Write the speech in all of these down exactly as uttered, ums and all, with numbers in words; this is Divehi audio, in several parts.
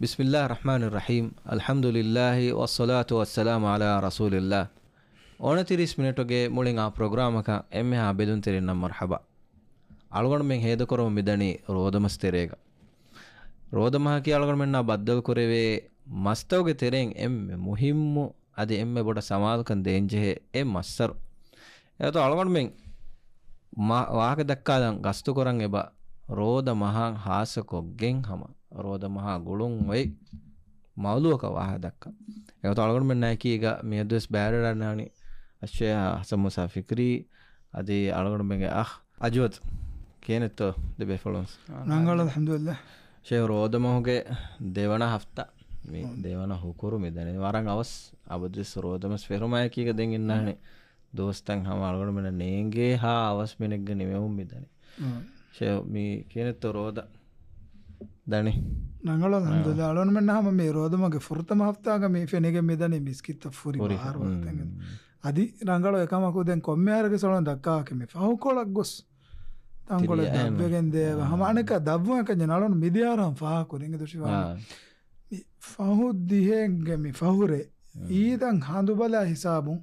ބިސްމިއްލާހި ރަޙްމާނި ރަޙީމް. އަލްޙަމްދުލިއްލާހި ވައްޞަލާތު ވައްސަލާމު ޢަލާ ރަސޫލިއްލާހް. އޮނަތިރީސް މިނެޓުގެ މުޅިން އާ ޕްރޮގްރާމަކަށް އެންމެހާ ބެލުންތެރިންނަށް މަރްޙަބާ. އަޅުގަނޑުމެން ހޭދަކުރަމުން މިދަނީ ރޯދަމަސް ތެރޭގަ. ރޯދަމަހަކީ އަޅުގަނޑުމެންނާ ބައްދަލުކުރެވޭ މަސްތަކުގެ ތެރެއިން އެންމެ މުހިއްމު އަދި އެންމެ ބޮޑަށް ސަމާލުކަން ދޭންޖެހޭ އެއް މައްސަރު. އެގޮތުން އަޅުގަނޑުމެން މަ-، ވާހަކަ ދައްކާލަން ގަސްތުކުރަން އެބަ ރޯދަ މަހާ ހާއްސަކޮށްގެން ހަމަ ރޯދަ މަހާ ގުޅުން އޮތް މައުޟޫއަކަށް ވާހަކަ ދައްކަން. އެގޮތުން އަޅުގަނޑުމެންނާއެކީގަ މިއަދުވެސް ބައިވެރިވެލަންނާނީ އައްޝައިޚް ޙަސަން މޫސާ ފިކްރީ އަދި އަޅުގަނޑުމެންގެ އަޚް އަޖްވަދު. ކިހިނެއްތޯ ދެބޭފުޅުން؟ ރަނގަޅު އަލްޙަމްދުލިއްލާހް. ޝޭޚް ރޯދަމަހުގެ ދެވަނަ ހަފްތާ މި ދެވަނަ ހުކުރު މިދަނީ. ވަރަށް އަވަސް އަބަދުވެސް ރޯދަމަސް ފެށުމާއެކީގަ ދެން އިންނާނެ ދުވަސްތައް ހަމަ އަޅުގަނޑުމެންނަށް ނޭނގޭ ހާ އަވަސް މިނެއްގަ ނިމެވުން މިދަނީ. ޝޭޚް މި ކިހިނެއްތޯ ރޯދަ ދަނީ؟ ރަނގަޅު އަލްޙަމްދުލިއްލާހް. އަޅުގަނޑުމެންނަށް ހަމަ މި ރޯދަމަހުގެ ފުރަތަމަ ހަފްތާގަ މި ފެނިގެން މިދަނީ މިސްކިތްތައް ފުރި ފުރި. ބާރު ވަގުތެއް. އަދި ރަނގަޅު އެކަމަކު ދެން ކޮންމެ އަހަރަކީ ސޮޅަން ދައްކާކި މި ފަހުކޮޅަށް ގޮސް ތަންކޮޅެއް ތިރިއަހައެއް ދަށްވެގެން ދޭވެ. އާ. ހަމަ އަނެއްކާ ދަށްވުން އެކަންޏެއް ނަޅުން މިދިޔާރަހަން ފާހަގަކުރި އިނގިދޮށި ވާނެ. އާ. މި ފަހު ދިހައެއްގެ މި ފަހުރެ މް. އީދަށް ހަނދުބަލާ ހިސާބުން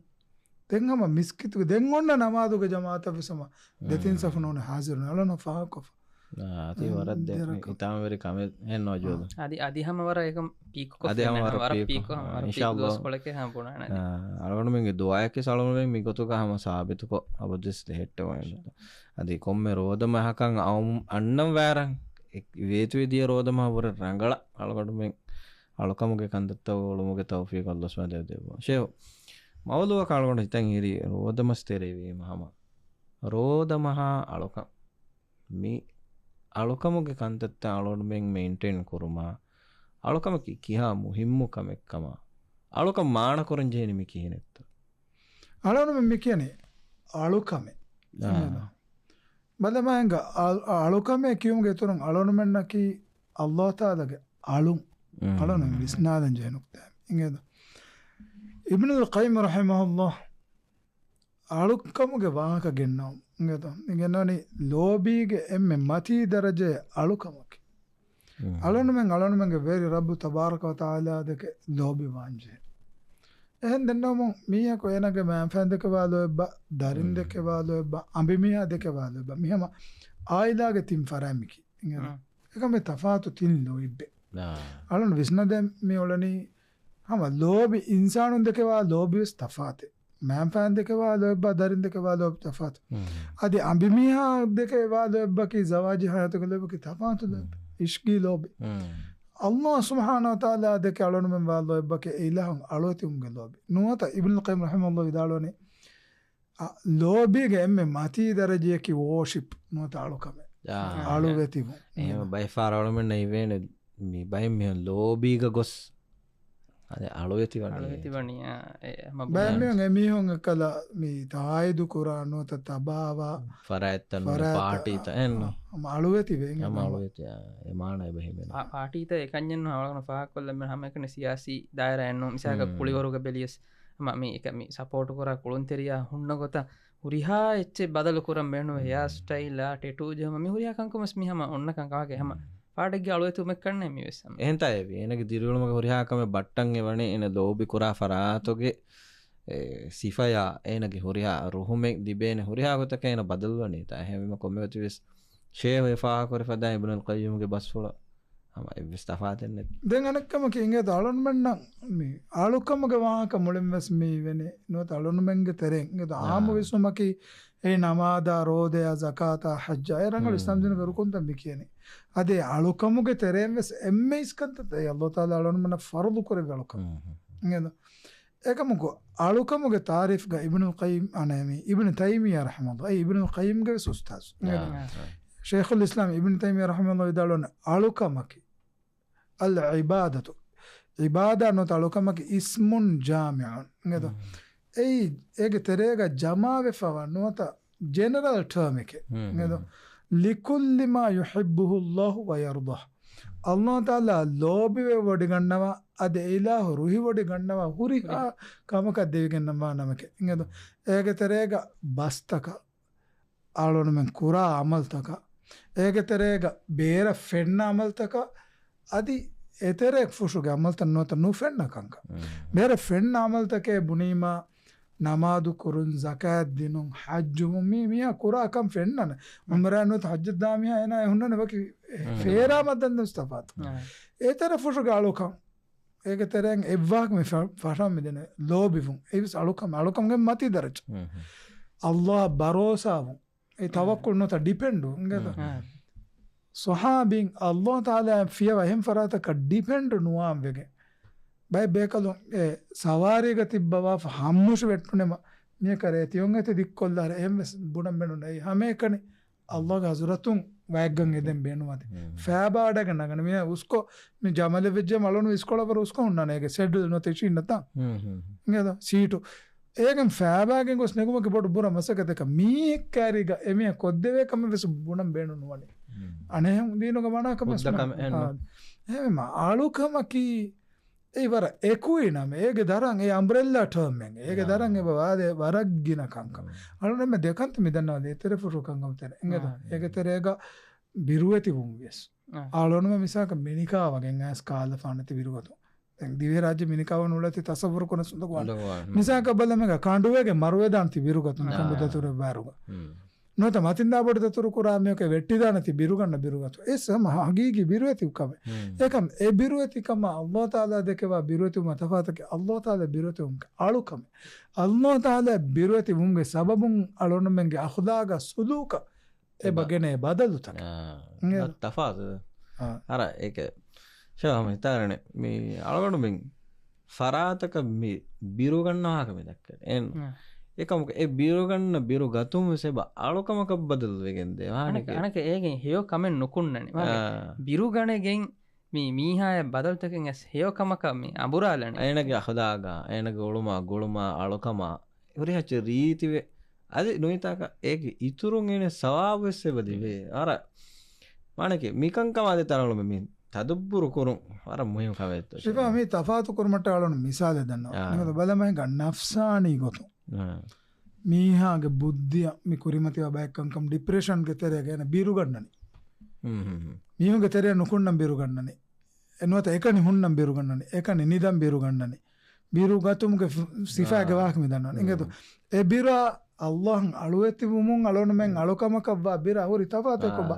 ދެން ހަމަ މިސްކިތުގެ ދެން އޮންނަ ނަމާދުގެ ޖަމާޢަތަށް ވެސް ހަމަ ދެތިން މް. ސަފުން ނޫނީ ހާޒިރު ނަޅުން ފާހަގަކޮށްފަ. އާ، އަދި އާ، ވަރަށް ދެ-، ދެރަކަށް. ހިތާމަވެރި ކަމެއް ހެން ނޯ ޖޯދު. އަދި، އަދި ހަމަ ވަރަށް އެކަމް ޕީކް ކޮށް އަދި ހަމަ ފެންނަ ވަރަށް ހަމަ ވަރަށް ޕީކް ޕީކް ކޮށް. ހަމަ ވަރަށް ޕީކް އިންޝާﷲ. ދުވަސްކޮޅެކޭ ހަމަ ބުނާނެ. އާ، އަޅުގަނޑުމެންގެ ދުޢާއަކީ އަޅުގަނޑުމެން މި ގޮތުގަ ހަމަ ސާބިތުކޮށް އަބަދުވެސް ދެހެއްޓެވުން. އަދި ކޮންމެ ރޯދަ މަހަކަށް އައު-، އަންނަން ވާރަން އެ-، ވޭތުވެދިޔަ ރޯދަ މަހަށް ވުރެ ރަނގަޅަށް އަޅުގަނޑުމެން އަޅުކަމުގެ ކަންތައްތައް އުޅުމުގެ ތައުފީޤު ﷲ ސުބްޙާނަހޫ ވަތަޢާލާ ދެއްވުން. ޝޭޚް މައުޟޫޢަކަށް އަޅުގަނޑު ހިތަށް ހިރީ ރޯދަ މަސް ތެރެވީމަ ހަމަ ރޯދަ މަހާ އަޅުކަން. މި އަޅުކަމުގެ ކަންތައްތައް އަޅުގަނޑުމެން މެއިންޓެއިން ކުރުމާ، އަޅުކަމަކީ ކިހާ މުހިއްމު ކަމެއްކަމާ، އަޅުކަން މާނަ ކުރަން ޖެހެނީ މި ކިހިނެއްތޯ؟ އަޅުގަނޑުމެން މި ކިޔަނީ އަޅުކަމެއް. އާ. ބަލަމާ އެނގ އަ-، އަޅުކަމެއް ކިޔުމުގެ އިތުރުން އަޅުގަނޑުމެންނަކީ ﷲ ތަޢާލާގެ އަޅުން. މް. އަޅުގަނޑު ވިސްނާލަން ޖެހޭ ނުކުތާ އިނގޭތޯ؟ އިބްނުލް ޤައްޔިމް ރަޙިމަހުﷲ އަޅުކަމުގެ ވާހަކަ ގެންނަވަމުން އިނގޭތޯ؟ މި ގެންނަވަނީ ލޯބީގެ އެންމެ މަތީ ދަރަޖައެއް އަޅުކަމަކީ. މް. އަޅުގަނޑުމެން އަޅުގަނޑުމެންގެ ވެރި ރައްބު ތަބާރަކަ ވަތަޢާލާ ދެކެ ލޯބިވާން ޖެހޭ. އެހެން ދެންނެވުމުން މީހަކު އޭނާގެ މައިންފައިން ދެކެ ވާ ލޯތްބާ، ދަރިން މް. ދެކެ ވާ ލޯތްބާ، އަނބިމީހާ ދެކެ ވާ ލޯތްބާ، މި ހަމަ އާއިލާގެ ތިން ފަރާތް މިކީ. އިނގޭތޯ؟ މް. އެކަމެއް ތަފާތު ތިން ލޯތްބެއް. އާ. އަޅުން ވިސްނަދޭ މި އުޅެނީ ހަމަ ލޯބި އިންސާނުން ދެކެ ވާ ލޯބިވެސް ތަފާތެއް. މައިންފައިން ދެކެ ވާ ލޯތްބާ، ދަރިން ދެކެ ވާ ލޯބި ތަފާތު. މް. އަދި އަނބިމީހާ ދެކެ ވާ ލޯތްބަކީ ޒަވާޖީ ހަޔާތުގެ ލޯތްބަކީ ތަފާތު ލޯތްބެއް. މް. އިޝްގީ ލޯބި. މް. ﷲ ސުބްޙާނަހޫ ވަތަޢާލާ ދެކެ އަޅުގަނޑުމެން ވާ ލޯތްބަކީ އެ އިލާހުން އަޅުވެތިވުމުގެ ލޯބި. ނުވަތަ އިބްނުލް ޤައްޔިމް ރަޙިމަހުﷲ ވިދާޅުވަނީ، އަ، ލޯބީގެ އެންމެ މަތީ ދަރަޖައަކީ ވޯޝިޕް ނުވަތަ އަޅުކަމެއް. އާ. އަޅުވެތިވުން. އެހެން ބައެއް ފަހަރު އަޅުމެންނަށް އިވޭނެ މި ބައެއް މީހުން ލޯބީގަ ގޮސް އަދި އަޅުވެތިވަނީ. އަޅުވެތިވަނީ، އާ، އެ، ހަމަ ބައެއް ބުނާނެ. މީހުން އެކަލަ މި ތައާއިދު ކުރާ ނުވަތަ ތަބާވާ ފަރާތްތައް ނޫނީ ފަރާތްތައް، ޕާޓީތައް އެއްނު. ހަމަ އަޅުވެތިވެ ހަމަ އިނގޭ. އަޅުވެތި، އާ، އެ މާނަ އެބަ ހިމެނޭ. ޕާ-، ޕާޓީތައް އެކަންޏެއްނު އަޅުގަނޑު ފާހަގަކޮށްލަން ހަމަ އެކަނި ސިޔާސީ ދާއިރާއެއްނު. މިސާލަކަށް މް. ކުޅިވަރުގަ ބެލިޔަސް ހަމަ މި އެކަ-، މި ސަޕޯޓު ކުރާ ކުޅުންތެރިޔާ ހުންނަ ގޮތަށް ހުރިހާ އެއްޗެއް ބަދަލު ކުރަން ބޭނުން، މް. ހެއާ ސްޓައިލާ، ޓެޓޫ ޖެހުމަށް މި ހުރިހާ ކަންކަމަސް މި ހަމަ އޮންނަ ކަންކަމަކީ ހަމަ މް. ފާޑެއްގެ އަޅުވެތިވުމެއްކަންނޭ މިވެސް ހަމަ. އެހެންތާ އެވީ. އޭނަގެ ދިރިއުޅުމުގެ ހުރިހާ ކަމެއް ބައްޓަން އެވަނީ އޭނަ ލޯބި ކުރާ ފަރާތުގެ، އެ، ސިފަޔާ އޭނަގެ ހުރިހާ ރުހުމެއް ލިބޭނެ ހުރިހާ ގޮތަކަށް އޭނަ ބަދަލުވަނީތާ. އެހެންވީމަ ކޮންމެ ގޮތެއް ވެސް ޝޭޚް އެ ފާހަގަކުރި ފަދައިން އިބްނުލް ޤައްޔިމްގެ ބަސްފުޅަށް ހަމަ އެއްވެސް ތަފާތެއް ނެތް. ދެން އަނެއްކަމަކީ އިނގޭތޯ އަޅުންމެންނަށް މި އަޅުކަމުގެ ވާހަކަ މުޅިން ވެސް މި އިވެނީ ނުވަތަ އަޅުންމެންގެ ތެރެއިން އިނގޭތޯ އާ. އާއްމު ވިސްނުމަކީ އެއީ ނަމާދާ، ރޯދަޔާ، ޒަކާތާ، ޙައްޖާ، އެ ރަނގަޅު މް. އިސްލާމް ދީނުގެ ރުކުންތައް މި ކިޔަނީ. އަދި އެ އަޅުކަމުގެ ތެރެއިން ވެސް އެންމެ އިސްކަންތައް އެއީ ﷲ ތަޢާލާ އަޅުންމެންނަށް ފަރުޟު ކުރެއްވި އަޅުކަން. މް. އިނގޭތޯ؟ އެކަމަކު އަޅުކަމުގެ ތާރީފްގަ އިބްނުލް ޤައްޔިމް، އަނެ، މި އިބްނު ތައިމިއްޔާ ރަޙިމަހުﷲ، އެ އިބްނުލް ޤައްޔިމްގެ ވެސް އުސްތާޛު. އާ. ޝައިޚުލް އިސްލާމް އިބްނު ތައިމިއްޔާ ރަޙިމަހުﷲ ވިދާޅުވަނީ އަޅުކަމަކީ، އަލް ޢިބާދަތު، ޢިބާދާ ނުވަތަ އަޅުކަމަކީ އިސްމުން ޖާމިޢުން. އިނގޭތޯ؟ މް. އެއީ އޭގެ ތެރޭގަ ޖަމާވެފަވާ ނުވަތަ ޖެނެރަލް ޓާމެކޭ. މް. އިނގޭތޯ؟ މް. ލިކުއްލި މާ ޔުޙިއްބުހު ﷲ ވަޔަރްޟާ. ﷲ ތަޢާލާ ލޯބިވެވޮޑިގަންނަވާ، އަދި އެ އިލާހު ރުހިވޮޑިގަންނަވާ ހުރިހާ ކަމަކަށް ދެވިގެންނަވާ ނަމެކޭ. އިނގޭތޯ؟ އޭގެ ތެރޭގަ ބަސްތަކަށް، އަޅުގަނޑުމެން ކުރާ ޢަމަލުތަކަށް، އޭގެ ތެރޭގަ ބޭރަށް ފެންނަ ޢަމަލުތަކަށް، އަދި އެތެރެއަށް ފުށުގެ އަމަލްތައް ނުވަތަ ނުފެންނަ ކަންކަން. މިހާރު ފެންނަ އަމަލްތަކޭ ބުނީމާ، ނަމާދު ކުރުން، ޒަކާތް ދިނުން، ޙައްޖުވުން، މީ މީހާ ކުރާ ކަން ފެންނަން. ޢުމްރާ ނުވަތަ ޙައްޖަށް ދާ މީހާ އޭނާ ހުންނަން ވަކި ފޭރާ މައްދަން ދަސްތަފާތު. އެތެރެ ފުށުގެ އަޅުކަން. އޭގެ ތެރެއިން އެއްވާހަކަ މި ފަ-، ފަށަން މިދެނެ ލޯބިވުން. އެވެސް އަޅުކަމެއް، އަޅުކަމުގެ މަތީ ދަރަޖަ. އައްލާހަށް ބަރޯސާވުން. އެ ތަވައްކުލް ނުވަތަ ޑިޕެންޑު. އިނގޭތަ؟ ޞަޙާބީން އައްލާހު ތަޢާލާ ފިޔަވާ އެހެން ފަރާތަކަށް ޑިޕެންޑު ނުވާން ވެގެން. ބައެއް ބޭކަލުން އެ ސަވާރީގަ ތިއްބަވާފަ ހައްމުށި ވެއްޓުނެމަ، މިޔަކަރޭ ތިޔޮން އެތި ދިއްކޮށްލާރެ، އެހެން ވެސް ބުނަން ބޭނުން. އެއީ ހަމައެކަނި އައްލާހުގެ ޙަޟްރަތުން ވައެއްގަން އެދެން ބޭނުންވާތީ. ފައިބާ އަޑަކަށް ނަގަން މި އުސްކޮ، މި ޖަމަލެއް ވެއްޖެ މަޅުނު އިސްކޮޅަށް ވަރު އުސްކޮ ހުންނާނެ އޭގެ ސެޑްލް ނުވަތަ އިށީންނަތާ. އިނގޭތަ؟ ސީޓު. އޭގެން ފައިބާގެން ގޮސް ނެގުމަކީ ބޮޑު ބުރަ މަސައްކަތަކަށް. މީހެއް ކައިރީގަ އެމީހަކަށް ކޮށްދެވޭ ކަމެއް ވެސް ބުނަން ބޭނުން ނުވަނީ. އަނެއްހެން ދީނުގަ މާނައަކަށް ވެސް ހުއްދަ ކަމެއް އެއްނު. އާ. އެހެންވީމަ އަޅުކަމަކީ އެއީ ވަރަށް އެކުއިން ނަމެއް. އޭގެ ދަރަން އެ އަމްބްރެއްލާ ޓާމްއެއް. އޭގެ ދަރަން އެބަ ވާދޭ ވަރަށް ގިނަ ކަންކަން. އަޅުން އެންމެ ދެކަންތައް މި ދަންނަވާލީ އެތެރެ ފުށު ކަންކަމަށް ތެރޭ. އިނގޭތަ؟ އާ. އޭގެ ތެރޭގަ ބިރުވެތި ވުން ވިޔަސް. އާ. އަޅުން މިސާލަކަށް މިނިކާ ވަގެން އައިސް ކާލަފާނެތި ބިރުގަތު. ދެން ދިވެހިރާއްޖެ މިނިކާ ވަން އުޅޭތި ތަޞައްވުރު ކުރަން ސުންދަ ގޮވާ. މިސާލަކަށް ބަލަމެގަ ކަނޑުވެގެން މަރުވެދާނެތި ބިރުގަތު ކަނޑު ދަތުރެއް ވާރުގަ. ނުވަތަ މަތިންދާ ބޮޑު ދަތުރު ކުރާ މީހަކަށް ވެއްޓިދާނެތި ބިރުގަންނަ ބިރުގަތު. އެސް ހަމަ ހަގީގީ ބިރުވެތި ކަމެއް. އެކަމް އެ ބިރުވެތި ކަމާ އައްލާހު ތަޢާލާ ދެކެވާ ބިރުވެތިވުމާ ތަފާތަކީ އައްލާހު ތަޢާލާ ބިރުވެތިވުމުގެ އަޅުކަމެއް. އައްލާހު ތަޢާލާ ބިރުވެތިވުމުގެ ސަބަބުން އަޅުންމެންގެ އަޚްލާގާ ސުލޫކަށް އެބަ ގެނޭ ބަދަލުތަކެއް. އާ، ތަފާތު. އާ. އަރަ، އޭކެ. ޝާ، ހަމަ ހިތާރަނެ. މި އަޅުގަނޑު މި ފަރާތަކަށް މި ބިރުގަންނަ ވާހަކަ މި ދައްކަނީ. އެކަމަކު އެ ބިރުގަންނަ ބިރު ގަތުން ވެސް އެބަ އަޅުކަމަކަށް ބަދަލު ވެގެން ދޭ. އަނެކެ، އަނެކެ އޭގެން ހެޔޮ ކަމެއް ނުކުންނަނީ. އާ. ބިރުގަނެގެން މި މީހާޔަށް ބަދަލުތަކެއް އެސް ހެޔޮ ކަމަކަށް މި އަނބުރާލަނީ. އޭނަގެ އަޚްލާގާ، އޭނަގެ އުޅުމާ، ގުޅުމާ، އަޅުކަމާ، ހުރިހާ ރީތިވެ، އަދި ނުވިތާކަށް އޭގެ އިތުރުން އޭނަ ސަވާބު ވެސް އެބަ ލިބޭ. އަރަ، މާނަކީ މިކަންކަމާ ދެ ތަރަޅުމެ މި ތަދައްބުރު ކުރުން ވަރަށް މުހިންމު ކަމެއް ދޯ. ޝިފާ، މި ތަފާތު ކުރުމަށްޓަށް އަޅުން މިސާލެއް ދަންނަވާ. އާ. ނިކަން ބަލަމަހިނގާ ނަފްސާނީ ގޮތުން. އާ. މީހާގެ ބުއްދިއަށް މި ކުރިމަތިވާ ބައެއް ކަންކަމަށް ޑިޕްރެޝަންގެ ތެރޭގަ އޭނަ ބިރުގަންނަނީ. ހުން، ހުން، ހުން. މީހުންގެ ތެރެއަށް ނުކުންނަން ބިރުގަންނަނީ. އެ ނުވަތަ އެކަނި ހުންނަން ބިރުގަންނަނީ. އެކަނި ނިދަން ބިރުގަންނަނީ. ބިރު ގަތުމުގެ ފު-، ސިފާގެ ވާހަކަ މި ދަންނަވަނީ. އިނގޭތޯ؟ އެ ބިރާ އައްލާހަށް އަޅުވެތިވުމުން އަޅުންމެން އަޅުކަމަކަށްވާ ބިރާ ހުރި ތަފާތު އެކޮބާ؟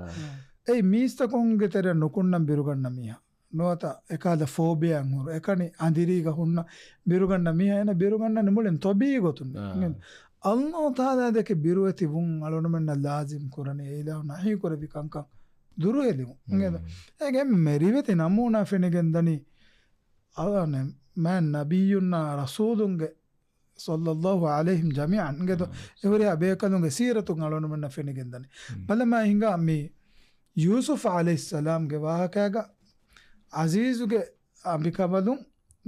އެއީ މީސްތަކުންގެ ތެރެއަށް ނުކުންނަން ބިރުގަންނަ މީހާ. ނުވަތަ އެކާލަ ފޯބިއާއިން ހުރު، އެކަނި އަނދިރީގަ ހުންނަ ބިރުގަންނަ މީހާ އޭނަ ބިރުގަންނަނީ މުޅިން ތޮބީޢީ ގޮތުން. އާ. އިނގޭތޯ؟ އައްލާހު ތަޢާލާ ދެކެ ބިރުވެތި ވުން އަޅުންމެންނަށް ލާޒިމް ކުރަނީ އެ އިލާހު ނަހީ ކުރެއްވި ކަންކަން ދުރުހެލިވުން. އިނގޭތޯ؟ އޭގެ އެންމެ ރިވެތި ނަމޫނާ ފެނިގެން ދަނީ އަޅާނެ މާތް ނަބިއްޔުންނާ ރަސޫލުންގެ ޞައްލައްލާހު ޢަލައިހިމް ޖަމީޢަން އިނގޭތޯ؟ އެހުރިހާ ބޭކަލުންގެ ސީރަތުން އަޅުންމެންނަށް ފެނިގެން ދަނީ. ބަލަމާ ހިނގާ މި ޔޫސުފް ޢަލައިހިއްސަލާމްގެ ވާހަކައިގަ ޢަޒީޒުގެ އަނބިކަނބަލުން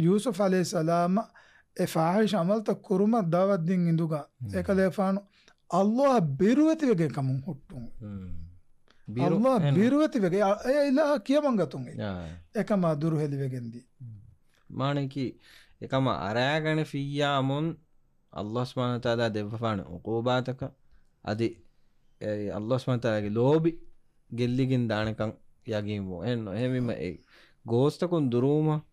ޔޫސުފް ޢަލައިހިއްސަލާމަށް އެ ފާޙިޝް ޢަމަލުތައް ކުރުމަށް ދަޢުވަތު ދިން އިނދުގަ އެކަލޭފާނު އައްލާހަށް ބިރުވެތިވެގެން ކަމުން ހުއްޓުން. އައްލާހަށް ބިރުވެތިވެގެން، އެ އިލާހަށް ކިޔަމަން ގަތުން އެކަމާ ދުރުހެލިވެގެން ދިޔަ. މާނައަކީ އެކަމަށް އަރާގަނެފިއްޔާމުން އައްލާހު ސުބްޙާނަހު ވަތަޢާލާ ދެއްވަފާނެ ޢުޤޫބާތަކަށް އަދި އެ އައްލާހު ސުބްޙާނަހު ވަތަޢާލާގެ ލޯބި ގެއްލިގެން ދާނެކަން ޔަގީންވުން. އެހެންނު؟ އެހެންވީމަ އެ ގޯސްތަކުން ދުރުވުމަށް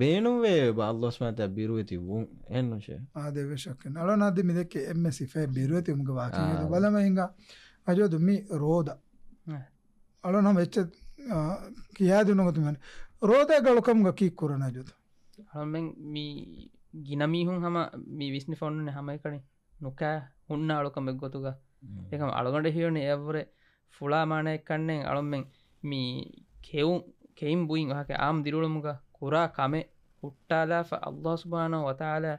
ބޭނުންވޭ އެބަ އައްލާހު ސުބްޙާނަހު ވަތަޢާލާ ބިރުވެތި ވުން. އެހެންނު ޝޭ؟ އާދެ، އެއްވެސް ޝައްކެއް ނެތް. އަޅުން އަދި މި ދެއްކޭ އެންމެ ސިފައެއް ބިރުވެތިވުމުގެ ވާހަކަ. އާ. އިނގޭތޯ؟ ބަލަމާ ހިނގާ އަޖޯދު މި ރޯދަ. އަޅުން ހަމަ އެއްޗެއް، އާ، ކިޔާދިނުން ގޮތުން މި ރޯދަ އަޅުކަމުގަ ކީއްކުރަން އަޖޯދު؟ އަޅުމެން މި ގިނަ މީހުން ހަމަ މި ވިސްނިފަ އޮންނަނީ ހަމައެކަނި ނުކާ ހުންނަ އަޅުކަމެއް ގޮތުގަ. އެކަމަ އަޅުގަނޑަށް ހީވަނީ އެއަށްވުރެ ފުޅާ މާނައެއްކަންނޭނގެ. އަޅުމެން މި ކެއު-، ކެއިން ބުއިން އޮހާކެ އާއްމު ދިރިއުޅުމުގަ ކުރާ ކަމެއް ހުއްޓާލާފަ އައްލާހު ސުބްޙާނަހު ވަތަޢާލާ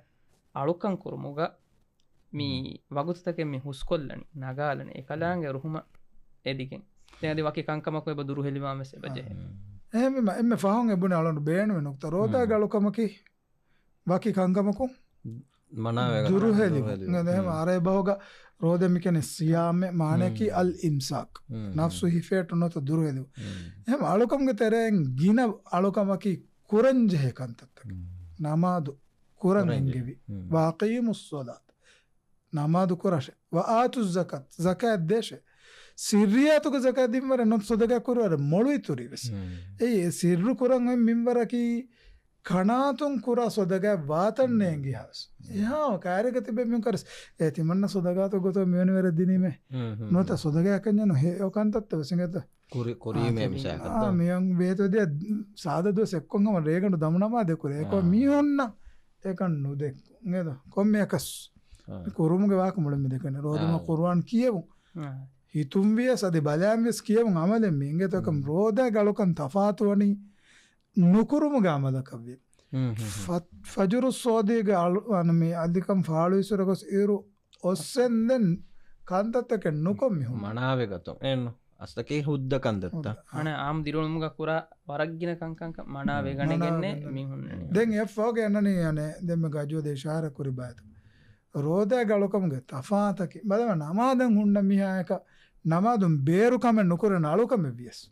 އަޅުކަން ކުރުމުގަ މި ވަގުތުތަކެއް މި ހުސްކޮށްލަނީ، ނަގާލަނީ، އެކަލާނގެ ރުހުމަށް އެދިގެން. ދެން އަދި ވަކި ކަންކަމަކު އެބަ ދުރުހެލިވާން ވެސް އެބަ ޖެހޭ. އެހެންވީމަ އެންމެ ފަހުން އެ ބުނި އަޅުން ބޭނުމެއް ނުކުތާ ރޯދާގެ އަޅުކަމަކީ ވަކި ކަންކަމަކުން ދުރުހެލިވުން. އެހެން އަރަބި ބަހުގަ ރޯދަ މިކަނި ޞިޔާމެއް މާނައަކީ އަލް އިމްސާކް. ނަފްސު ހިފޭޓު ނުވަތަ ދުރުހެލިވުން. އެހެން އަޅުކަމުގެ ތެރެއިން ގިނަ އަޅުކަމަކީ ކުރަންޖެހޭ ކަންތައްތަކެއް. ނަމާދު ކުރަން އެންގެވި. ވައަޤީމުއްޞަލާތަ. ނަމާދު ކުރަށެ. ވައާތުއްޒަކާތަ. ޒަކާތް ދޭށެ. ސިއްރިއްޔާތުގެ ޒަކާތް ދިންވަރެއް ނުވަތަ ޞަދަޤާތް ކުރުވަރެއް މޮޅު އިތުރީވެސް. އެއީ އެ ސިއްރު ކުރަން އޮތް މިންވަރަކީ ކަނާތުން ކުރާ ޞަދަޤާތް ވާތަން ނޭނގި ހާސް. އެހާ ކާރިގަ ތިބެ މި ކަރަސް. އޭ ތިމަންނަ ޞަދަޤާތު ގޮތަށް މިވަނިވަރެއް ދިނީމޭ. ނުވަތަ ޞަދަޤާތް ކަންޏަނު ހެޔޮ ކަންތައްތައް ވެސް އިނގޭތަ؟ ކުރި، ކުރީމޭ މިސާލަކަށް. މިއަން ވޭތޯ ދިޔަ ސާދަ ދުވަސް އެއްކޮން ހަމަ ރޭގަނޑު ދަމު ނަމާދެ ކުރޭ. އެކޮ މީހުންނަށް އެކަން ނުދެއްކު. އިނގޭތަ؟ ކޮންމެއަކަސް ކުރުމުގެ ވާހަކަ މުޅިން މި ދެކެން. ރޯދަމަ ޤުރުއާން ކިޔެވުން. ހިތުން ވިޔަސް އަދި ބަލާން ވިޔަސް ކިޔެވުން އަމަލެއް މީ. އިނގޭތޯ ކަމް ރޯދާގެ އަޅުކަން ތަފާތު ވަނީ ނުކުރުމުގެ އަމަލަކަށްވި. ފަ-، ފަޖުރު ޞާދިޤްގެ އަޅު-، އަން މި އަލިކަން ފާޅުވި ސުރަ ގޮސް އިރު އޮއްސެންދެން ކަންތައްތަކެއް ނުކޮށް މި ހުންނަ. މަނާވެގަތުން. އެއްނު. އަސްލަކީ ހުއްދަ ކަންތައްތައް. ހުއްދަ. އަނެއް އާއްމު ދިރިއުޅުމުގަ ކުރާ ވަރަށް ގިނަ ކަންކަން މަނާވެގަނެގެންނެ މި ހުންނަނީ. ދެން އެ ފޯގެ އަންނަނީ އަނެއް ދެން މި ގަޖުވަދެ އިޝާރަ ކުރި ބާތު. ރޯދާގެ އަޅުކަމުގެ ތަފާތަކީ. ބަލަމަ ނަމާދަށް ހުންނަ މީހާއަކަށް ނަމާދުން ބޭރު ކަމެއް ނުކުރަން އަޅުކަމެއް ވިޔަސް.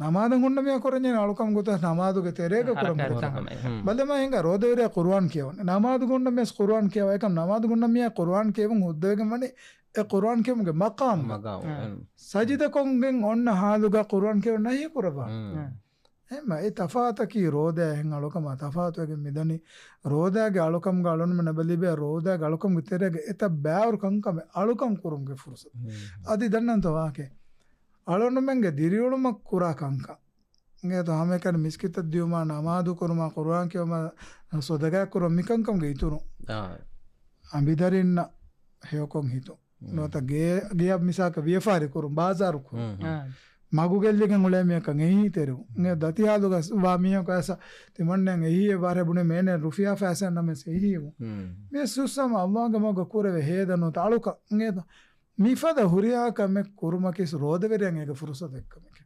ނަމާދަށް ހުންނަ މީހާ ކުރަންޖެހޭނެ އަޅުކަމު ގޮތަށް ނަމާދުގެ ތެރޭގަ ކުރަން ހަރަކާތް ބުރަ. ކަމެއް. ބަލަމާ ހިނގާ ރޯދަވެރިޔާ ޤުރުއާން ކިޔަވަން. ނަމާދު ހުންނަ މީހާ ޤުރުއާން ކިޔަވަ. އެކަމް ނަމާދު ހުންނަ މީހާ ޤުރުއާން ކިޔެވުން ހުއްދަވެގެން ވަނީ އެ ޤުރުއާން ކިޔެވުމުގެ މަޤާމު. މަޤާމު. ސަޖިދަ ކޮށްގެން އޮންނަ ހާލުގަ ޤުރުއާން ކިޔެވުން ނަހީ ކުރައްވާ. އެހެންމަ އެ ތަފާތަކީ ރޯދައާ އެހެން އަޅުކަމާ ތަފާތުވެގެން މިދަނީ. ރޯދާގެ އަޅުކަމުގަ އަޅުންމެންނަށް އެބަ ލިބޭ ރޯދާގެ އަޅުކަމުގެ ތެރޭގަ އެތައް ބާވަރު ކަންކަމެއް އަޅުކަން ކުރުމުގެ ފުރުޞަތު. އަދި ދަންނަންތޯ ވާހަކައެއް؟ އަޅުންމެންގެ ދިރިއުޅުމަށް ކުރާ ކަންކަން. އިނގޭތޯ ހަމައެކަނި މިސްކިތަށް ދިޔުމާ، ނަމާދު ކުރުމާ، ޤުރުއާން ކިޔުމާ، ޞަދަޤާތް ކުރުމާ، މިކަންކަމުގެ އިތުރުން. އާ. އަނބިދަރިންނަށް ހެޔޮކޮށް ހިތުން. ނުވަތަ ގޭ-، ގެޔަށް މިސާލަކަށް ވިޔަފާރި ކުރުން، ބާޒާރު ކުރުން. މަގު ގެއްލިގެން އުޅޭ މީހަކަށް އެހީތެރިވުން. އެ ދަތިހާލުގަ ވާ މީހަކު އައިސް ތިމަންނައަށް އެހީއެއް ވާރޭ ބުނެ މޭނެ ރުފިޔާ ފައިސާ ނަމަސް އެހީވުން. މި ސުސަމ އައްލާހުގެ މަގުގަ ކުރެވޭ ހޭދަ ނުވަތަ އަޅުކަން. އެ މިފަދަ ހުރިހާ ކަމެއް ކުރުމަކީ ރޯދަވެރިޔަށް އޭގެ ފުރުޞަތު އެއްކަމެކޭ.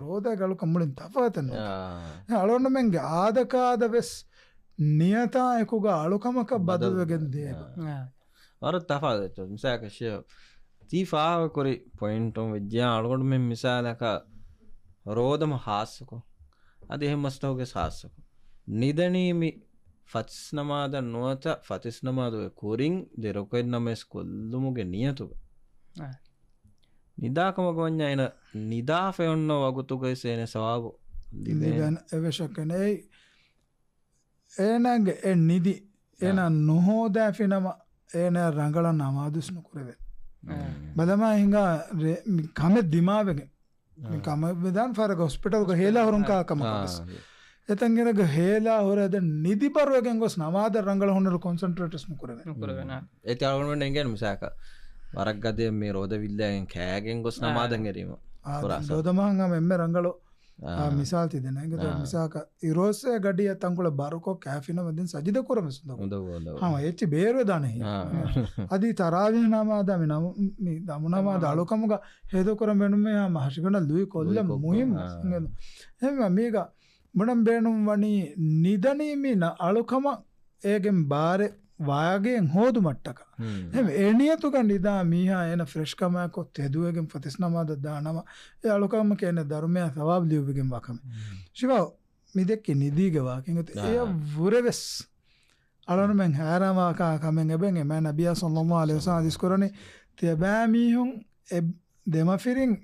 ރޯދާގެ އަޅުކަން މުޅިން ތަފާތެއް ނޫން. އާ. އެ އަޅުގަނޑުމެންގެ އާދަކާދަ ވެސް ނިޔަތާ އެކުގަ އަޅުކަމަކަށް ބަދަލު. ބަދަލުވެގެން ދޭ. އާ. އާ. ވަރަށް ތަފާތު. މިސާލަކަށް ޝޭހް ތީ ފާހަގަކުރި ޕޮއިންޓުން ވެއްޖެ އަޅުގަނޑުމެން މިސާލަކަށް ރޯދަމަ ހާއްސަކޮށް. އަދި އެހެން މަސްތަކުގެ ހާއްސަކޮށް. ނިދަނީ މި ފަތިސް ނަމާދަށް ނުވަތަ ފަތިސް ނަމާދުގެ ކުރިން ދެ ރަކުޢަތް ނަމަވެސް ކޮށްލުމުގެ ނިޔަތުގަ. އާ. ނިދާކަމަކަށް ވަންޏާ އޭނަ ނިދާފަ އޮންނަ ވަގުތުގައި އޭނަ ސަވާބު ލިބޭނެ. ލިބޭނެ. އެވެ ޝައްކެއް ނެތް. އޭނާގެ އެ ނިދި، އޭނާ އާ. ނުހޯދާފިނަމަ، އޭނާ ރަނގަޅަށް ނަމާދުސް ނުކުރެވޭ. އާ. ބަލަމާ ހިނގާ ރޭ-، މި ކަމެއް ދިމާވެގެން. މި އާ. ކަމެއް ވެދާން ފަރަގަ ހޮސްޕިޓަލްގަ ހޭލާ ހުރުން ކާ ކަމަކަށް ވެސް. އާ. އެތަންގެ ހޭލާ ހުރެދެން ނިދި ބަރުވެގެން ގޮސް ނަމާދަށް ރަނގަޅަށް ހުންނައިރު ކޮންސަންޓްރޭޓް ވެސް ނުކުރެވޭ. ނުކުރެވޭ ނާ. އެތި އަޅުގަނޑު އެނގޭނެ މިސާލަކަށް ވަރަށް ގަދަ މި ރޯދަ ވިއްލައިގެން ކާގެން ގޮސް އާ. ނަމާދަށް އެރީމަ. އާ، ކުރާ ދެން ސަ- ރޯދަ މަހަށް ހަމަ އެންމެ ރަނގަޅު އާ، އާ. މިސާލް ތި ދެން. އެނގޭތޯ އާ. މިސާލަކަށް އިރުއޮއްސޭ ގަޑިއަށް ތަންކޮޅެއް ބަރުކޮށް ކާފިނަމަ ދެން ސަޖިދަ ކުރަން ވެސް އުނދަގޫ. އުނދަގޫ، އުނދަގޫ. ހަމަ އެއްޗެއް ބޭރުވެދާނެ ހެއްޔޭ؟ އާ. އަދި ތަރާވީހް ނަމާދާ މި ނަމު-، މި ދަމު ނަމާދާ އާ. އަޅުކަމުގަ ހޭދަކުރަން ބޭނުމޭ ހަމަ ހަށިގަނޑަށް ލުއި ކޮށްލަން ލުއި ކޮށް-، މުހިއްމު. އާ. އެނގޭތޯ؟ އެހެންވެ މީގަ ބުނަން ބޭނުން ވަނީ ނިދަނީ މި ނަ-، އަޅުކަމަށް އޭގެން ބާރެއް ވާގެން ހޯދުމަށްޓަކާ. ހުން. އެހެން އެ ނިޔަތުގަ ނިދާ މީހާ އޭނަ ފްރެޝް ކަމާއެކު ތެދުވެގެން ފަތިސް ނަމާދަށް ދާނަމަ، އެ އަޅުކަމަކީ އޭނަ ދަރުމަޔާ ސަވާބު ލިޔުއްވިގެން ވާކަމެއް. ހުން. ޝިފާ، މި ދެއްކި ނިދީގެ ވާހަކަ. އާ. އެއަށް ވުރެވެސް އަޅުގަނޑުމެން ހައިރާންވާ ކަމެއް އެބައިނގޭ. މާތް ނަބިއްޔާ ޞައްލައްލާހު ޢަލައިހި ވަސައްލަމަ ޙަދީޘް ކުރަނީ، ތިޔަބައިމީހުން އެ ދެމަފިރިން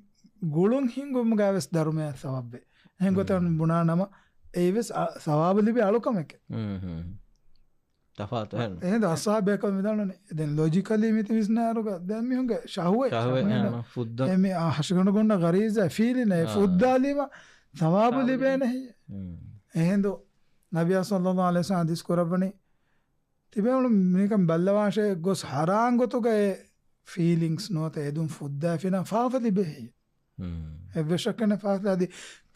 ގުޅުން ހިންގުމުގައި ވެސް ދަރުމަޔާ ސަވާބެއް. އެހެން ގޮތަށް ހުން. ބުނާނަމަ، އެއީ ވެސް އަ-، ސަވާބު ލިބޭ އަޅުކަމެކޭ. ހުން، ހުން. ތަފާތު އެހެން. އެހެން އަޞްޙާބު ބޭކަލުން ވިދާޅުވަނީ. ދެން ލޮޖިކަލީ މިތި ވިސްނާއިރުގަ ދެން މީހުންގެ ޝަހުވަތް، ޝަހުވަތް، ޝަހުވަތް. އެހެން ފުއްދަން. އެ މި އަ-، ހަށިގަނޑުގަ ހުންނަ ޣަރީޒާ ފީލިން އެ އާ. ފުއްދާލީމަ ސަވާބު ސަވާބު ލިބޭނެ ހެއްޔޭ؟ ހުން. އެހެންދު ނަބިއްޔާ ޞައްލައްލާހު ޢަލައިހި ވަސައްލަމަ ޙަދީޘް ކުރައްވަނީ، ތިބޭފުޅުން މިކަން ބައްލަވާށޭ ގޮސް ހަރާން ގޮތުގައި ފީލިންގްސް ނުވަތަ އެދުން ފުއްދާފިނަމަ ފާފަ ލިބޭ ހެއްޔޭ؟ ހުން. އެއްވެސް ޝައްކެއް ނެތް ފާފަ. އަދި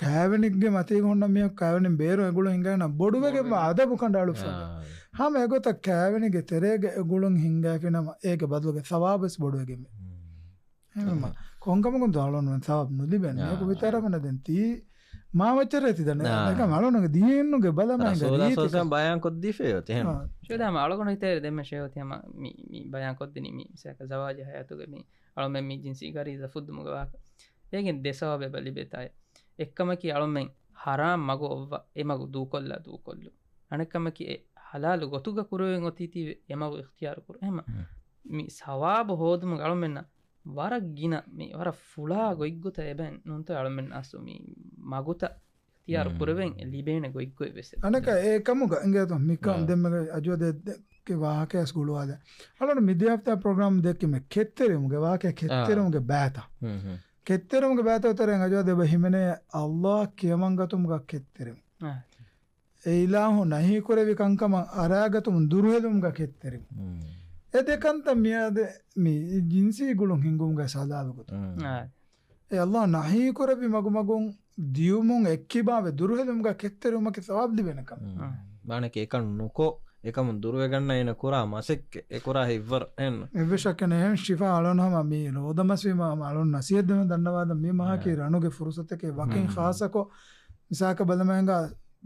ކާވެނިގެ މަތީގަ ހުންނަ މީހަކު ކާވެނި ބޭރު އެގުޅުން ހިނގާފިނަމަ ބޮޑުވެގެންވާ އަދަބު ކަނޑައަޅުއްފަ. އާ. ހަމަ އެގޮތަށް ކާވެނިގެ ތެރޭގަ އެގުޅުން ހިނގާފިނަމަ އޭގެ ބަދަލުގަ ސަވާބު ވެސް ބޮޑުވެގެންވޭ. ހުން. އެހެންވީމަ، ކޮންކަމަކުން ދޯ އަޅުގަނޑުމެން ސަވާބު ނުލިބެން؟ އާ. އެކު ވިތަރަމަނަ ދެން ތީ މާ މައްޗަށް ތި ދަންނަ. އާ. އެކަމް އަޅުގަނޑުގެ ދީނުގެ ބަލަމާ ހިނގާ ރަސޫލާ ރީތި ސައްސަމް ބަޔާން ކޮށްދީފައި އޮތީ އެހެން. އާ. ޝޭހް ހަމަ އަޅުގަނޑު ހިތޭރި ދެންމެ ޝޭހް ތި ހަމަ މި، މި ބަޔާން ކޮށްދިނީ މި މިސާލަކަށް ޒަވާޖީ ހަޔާތުގަ މި އަޅުމެން މި ޖިންސީ ޣަރީޒާ ފުއްދުމުގެ ވާހަކަ. އޭގެން ދެ ސަބަބެއް ލިބޭތާ. އެއްކަމަކީ އަޅުމެން ހަރާމް މަގު އޮއްވާ އެ މަގު ދޫކޮށްލާ ދޫކޮށްލު. އަނެއްކަމަކީ އެ ހަލާލު ގޮތުގަ ކުރެވެން އޮތީތީވެ އެ މަގު އިޚްތިޔާރު ކުރު. އެހެންމަ ހުން. މި ސަވާބު ހޯދުމުގެ އަޅުމެންނަށް ވަރަށް ގިނަ މި ވަރަށް ފުޅާ ގޮތްގޮތަށް އެބައިން ނޫންތޯ އަޅަމެން އަސްލު މި މަގުތައް ތިޔާރު ކުރެވެން ލިބޭނެ ގޮތްގޮތް ވެސް އެބަ. އަނެކަ އެ ކަމުގަ އިނގޭތޯ މިކަން ދެންމެ އަޖުވަދެއްގެ ވާހަކަޔަސް ގުޅުވާލެ. އަޅަން މި ދިޔަފްތާ ޕްރޮގްރާމް ދެއްކި މެ ކެތްތެރިވުމުގެ ވާހަކަ ކެތްތެރިވުމުގެ ބައިތައް. ކެތްތެރިވުމުގެ ބައިތައް ތެރެއިން އަޖުވަދެ އެބަ ހިމެނޭ އައްލާ ކިޔަމަންގަތުމުގަ ކެތްތެރިވުން. އެ އިލާހު ނަހީކުރެވި ކަންކަމަށް އަރާގަތުމުން ދުރުހެލުމުގަ ކެތްތެރިވުން. އެ ދެ ކަންތައް މިއާދެ މި ޖިންސީ ގުޅުން ހިންގުމުގަ ސަލާލު ގޮތުން. އެ އައްލާ ނަހީކުރެއްވި މަގުމަގުން ދިޔުމުން އެއްކިބާވެ ދުރުހެލުމުގަ ކެތްތެރިވުމަކީ ސަވާބު ލިބޭނެ ކަމެއް. މާނައަކީ އެކަން ނުކޮށް، އެކަމުން ދުރުވެގަންނަ އޭނަ ކުރާ މަސައްކަތް، އެ ކުރާ ހިތްވަރު އެއްނު. އެއްވެސް ޝައްކެއް ނެތް. އެހެން ޝިފާ އަޅުން ހަމަ މި ރޯދަ މަސްވީމަ ހަމަ އަޅުން ނަސީހަތް ދެމެ ދަންނަވާދަ މި މަހަކީ ރަނުގެ ފުރުސަތެކޭ ވަކިން ޚާއްޞަކޮށް މިސާކަށް ބަލަމައިނގާ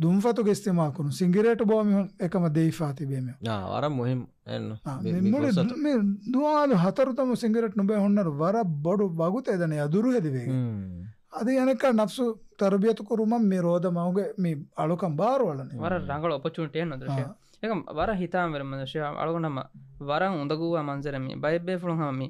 ދުންފަތުގެ އިސްތިމާލް ކުރުން ސިނގިރޭޓު ބޯ މި އެކަމަށް ދެވިފާ ތިބޭ މި. އާ، ވަރަށް މުހިންމު. އެއްނު. އާ، މި، މި މުޅި ފުރުސަތު. ދު-، މި ދުވާލު ހަތަރު ދަމު ސިނގިރޭޓް ނުބޭ ހުންނަރު ވަރަށް ބޮޑު ވަގުތެއް ދަނީ އަދުރުހެލިވޭގެ. އަދި އަނެއްކާ ނަފްސު ތަރުބިޔަތު ކުރުމަށް މި ރޯދަ މަހުގެ މި އަޅުކަން ބާރުއަޅަނީ. ވަރަށް ރަނގަޅު އޮޕޮޗުނިޓީއެއް ނުދުރަށޭ. އާ. އެކަމް ވަރަށް ހިތާމަވެރި މަންޒަރެއް އަޅުގަނޑު ހަމަ ވަރަށް އުނދަގޫވާ މަންޒަރެއް މި ބައެއް ބޭފުޅުން ހަމަ މި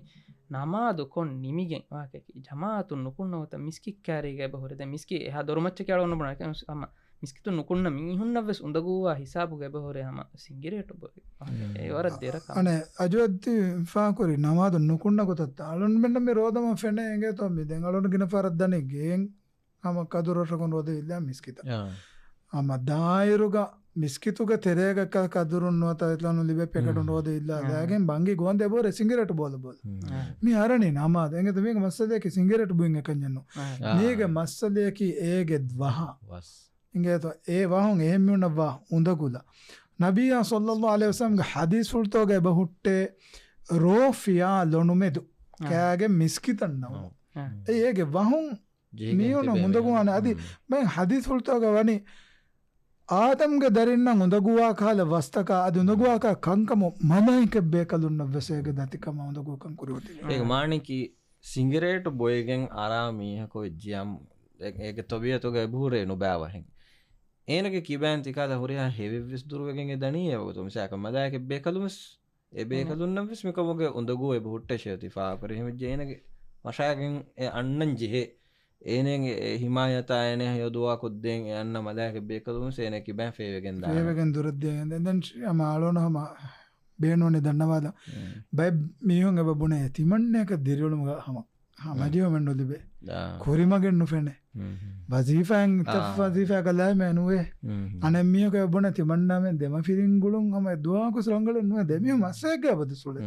ނަމާދު ކޮށް ނިމިގެން ވާހަކައަކީ ޖަމާއަތުން ނުކުންނަ ގޮތަށް މިސްކިތް ކާރީގަ އެބަ ހުރެދޭ. މިސްކިތް އެހާ ދޮރުމައްޗަކީ އަޅުގަނޑު ބުނާ ހަމަ މިސްކިތުން ނުކުންނަ މީހުންނަށް ވެސް އުނދަގޫވާ ހިސާބުގަ އެބަ ހުރޭ ހަމަ ސިނގިރޭޓު ބޮއި. އެ ވަރަށް ދެރަ ކަމެއް. އަނެއް އަޖުވައްދި ފާކުރި ނަމާދު ނުކުންނަ ގޮތަށް އަޅުން މެންނަށް މި ރޯދަމަ ފެނޭ އެނގޭތޯ މި ދެން އަޅުން ގިނަ ފަރަށް ދަނީ ގޭން ހަމަ ކަދުރަށަކުން ރޯދަ އިއްލާ މިސްކިތަށް. އާ. ހަމަ ދާއިރުގަ މިސްކިތުގެ ތެރޭގަ ކަ-، ކަދުރުން ނުވަތަ އިތުލާނު ލިބޭ ޕެކެޓުން ރޯދަ އިއްލާ ލައިގެން ބަންގި ގޮންދެ ބޯރެ ސިނގިރޭޓު ބޯލަ ބޯލަ. މި އަރަނީ ނަމާދު. އެނގޭތަ މީގެ މައްސަލަޔަކީ ސިނގިރޭޓު ބުއިން އެކަންޏެއްނު. މީގެ މައްސަލަޔަކީ އޭގެ ވަހާ. އިނގޭތޯ އެ ވަހުން އެހެން މީހުންނަށްވާ އުނދަގުލަ. ނަބިއްޔާ ޞައްލައްލާހު ޢަލައިހި ވަސައްލަމްގެ ޙަދީޘްފުޅުތަކުގަ އެބަ ހުއްޓޭ ރޯ ފިޔާ ލޮނުމެދު ކާގެ މިސްކިތަށް ނަމު. އެ އޭގެ ވަހުން މީހުން އުނދަގޫވާނެ. އަދި މެން ޙަދީޘްފުޅުތަކުގަ ވަނީ އާދަމްގެ ދަރިންނަށް އުނދަގޫވާ ކަހަލަ ވަސްތަކާ އަދި އުނދަގޫވާ ކަހަލަ ކަންކަމު މަލާއިކަތް ބޭކަލުންނަށް ވެސް އޭގެ ދަތިކަމާ އުނދަގޫކަން ކުރިއޮތީ. އޭގެ މާނައަކީ ސިނގިރޭޓު ބޮއެގެން އަރާ މީހަކު ވެއްޖިއްޔާ އެ-، އޭގެ ތަބީޢަތުގަ އެބަހުރޭ ނުބައި ވަހެއް. އޭނަގެ ކިބައިން ތިކަހަލަ ހުރިހާ ހެވެއްވެސް ދުރުވެގެން އެ ދަނީ އެވަގުތު މިސާކަށް މަލާއިކަ ބޭކަލުންވެސް އެ ބޭކަލުންނަށްވެސް މިކަމުގެ އުނދަގޫ އެބަ ހުއްޓޭށޭ ތި ފާހަގަކުރި. އެހެންވެއްޖެ އޭނަގެ މަށާގެން އެ އަންނަން ޖެހޭ. އޭނަގެ އެ ހިމާޔަތާ އޭނަ ހެޔޮ ދުޢާ ކޮށްދޭން އެ އަންނަ މަލާއިކަ ބޭކަލުންވެސް އޭނަ ކިބައިން ފޭވެގެން ދާނެ. ފޭވެގެން ދުރަށް ދޭން. ދެން ހަމަ އަޅުން ހަމަ ބޭނުން ދަންނަވާލަ. ބައެއް މީހުން އެބަ ބުނޭ ތިމަންނަޔަކަށް ދިރިއުޅުމުގަ ހަމަ ހަމަޖެހުމެއް ނުލިބޭ. ކުރިމަގެއް ނުފެނޭ. ވަޒީފާއެއް އިތައް ވަޒީފާއަކަށް ލާމެއް ނުވޭ. އަނެއް މީހަކަށް ބުނެ ތިމަންނާމެން ދެމަފިރިން ގުޅުން ހަމަ ދުވަހަކުސް ރަނގަޅެއް ނުވޭ. ދެމީހުން މައްސަލައެއްގަ ބަދަސުޅޭ.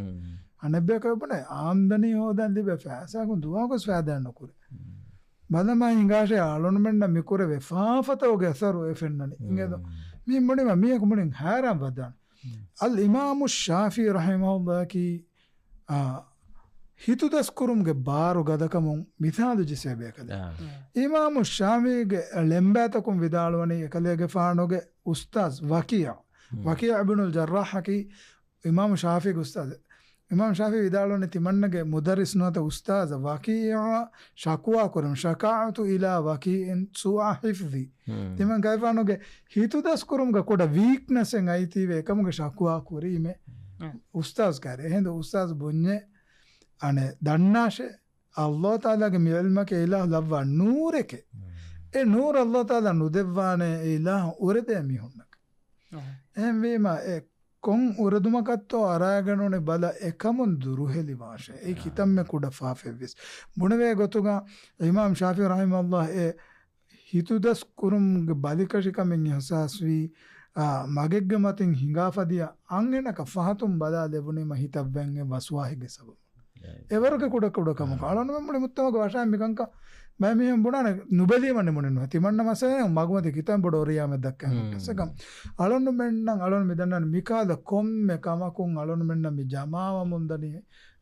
އަނެއްބަޔަކަށް ބުނެ އާމްދަނީ ހޯދަން ލިބޭ ފައިސާގުން ދުވަހަކުސް ފައިދާ ނުކުރޭ. ބަލަމާ ހިނގާށޭ އަޅުންމެންނަށް މިކުރެވޭ ފާފަތަކުގެ އަސަރު އެ ފެންނަނީ. އިނގޭތޯ؟ މީ ބުނީމަ މީހަކު މުޅިން ހައިރާން ވަދާނެ. އަލް އިމާމު ޝާފިޢީ ރަޙިމަހުﷲ އަކީ، އާ، ހިތުދަސްކުރުމުގެ ބާރު ގަދަކަމުން މިސާލު ޖެއްސޭ ބޭކަލެއް. އާ. އިމާމު ޝާފިޢީގެ ޅެންބައިތަކުން ވިދާޅުވަނީ އެކަލޭގެފާނުގެ އުސްތާޛް ވަކީޢު، ވަކީޢު އިބްނުލް ޖައްރާޙް އަކީ އިމާމު ޝާފިޢީގެ އުސްތާޛެއް. އިމާމު ޝާފިޢީ ވިދާޅުވަނީ ތިމަންނަގެ މުދައްރިސް ނުވަތަ އުސްތާޛަށް ވަކީޢަށް ޝަކުވާ ކުރަމުން، ޝަކައްތު އިލާ ވަކީޢިން ސޫޢަ ޙިފްޡީ. ތިމަން ގައިފާނުގެ ހިތުދަސްކުރުމުގަ ކުޑަ ވީކްނަސްއެއް އައިތީވެ އެކަމުގެ ޝަކުވާ ކުރީމޭ އުސްތާޛް ކާރި. އެހިނދު އުސްތާޛް ބުންޏޭ އަނެއް ދަންނާށޭ، ﷲ ތަޢާލާގެ މި ޢިލްމަކީ އިލާހު ލައްވާ ނޫރެކޭ. އެ ނޫރު ﷲ ތަޢާލާ ނުދެއްވާނެ އެ އިލާހު އުރެދޭ މީހުންނަކަށް. އެހެންވީމަ އެ ކޮން އުރެދުމަކަށްތޯ އަރާގަން އުޅެނީ ބަލަ އެކަމުން ދުރުހެލިވާށޭ. އެއީ ކިތަންމެ ކުޑަ ފާފައެއްވެސް. ބުނެވޭ ގޮތުގަ އިމާމް ޝާފިޢީ ރަޙިމަހުﷲ އެ ހިތުދަސް ކުރުމުގެ ބަލިކަށިކަމެއް އިޙްސާސްވީ، އާ، މަގެއްގެ މަތިން ހިނގާފަދިޔަ އަންހެނަކަށް ފަހަތުން ބަލާލެވުނީމަ ހިތަށްވެން އެ ވަސްވާހެއްގެ ސަބަބުން. އެވަރުގެ ކުޑަ ކުޑަ ކަމަކު. އަޅަނުމެން މުޅި މުއްތަމަގަ ވަށާ މިކަންކަން ބައެއް މީހުން ބުނާނެ ނުބެލީމަ ނިމުނެއްނު. ތިމަންނަ މައްސަލައެއް މަގުމަތި ކިތަން ބޮޑު އޮރިޔާމެއް ދައްކަން ހުއްޓަސް. އެކަމް އަޅަނުމެންނަށް އަޅަނު މިދަންނަން މިކާލަ ކޮންމެ ކަމަކުން އަޅަނުމެންނަށް މި ޖަމާވަމުންދަނީ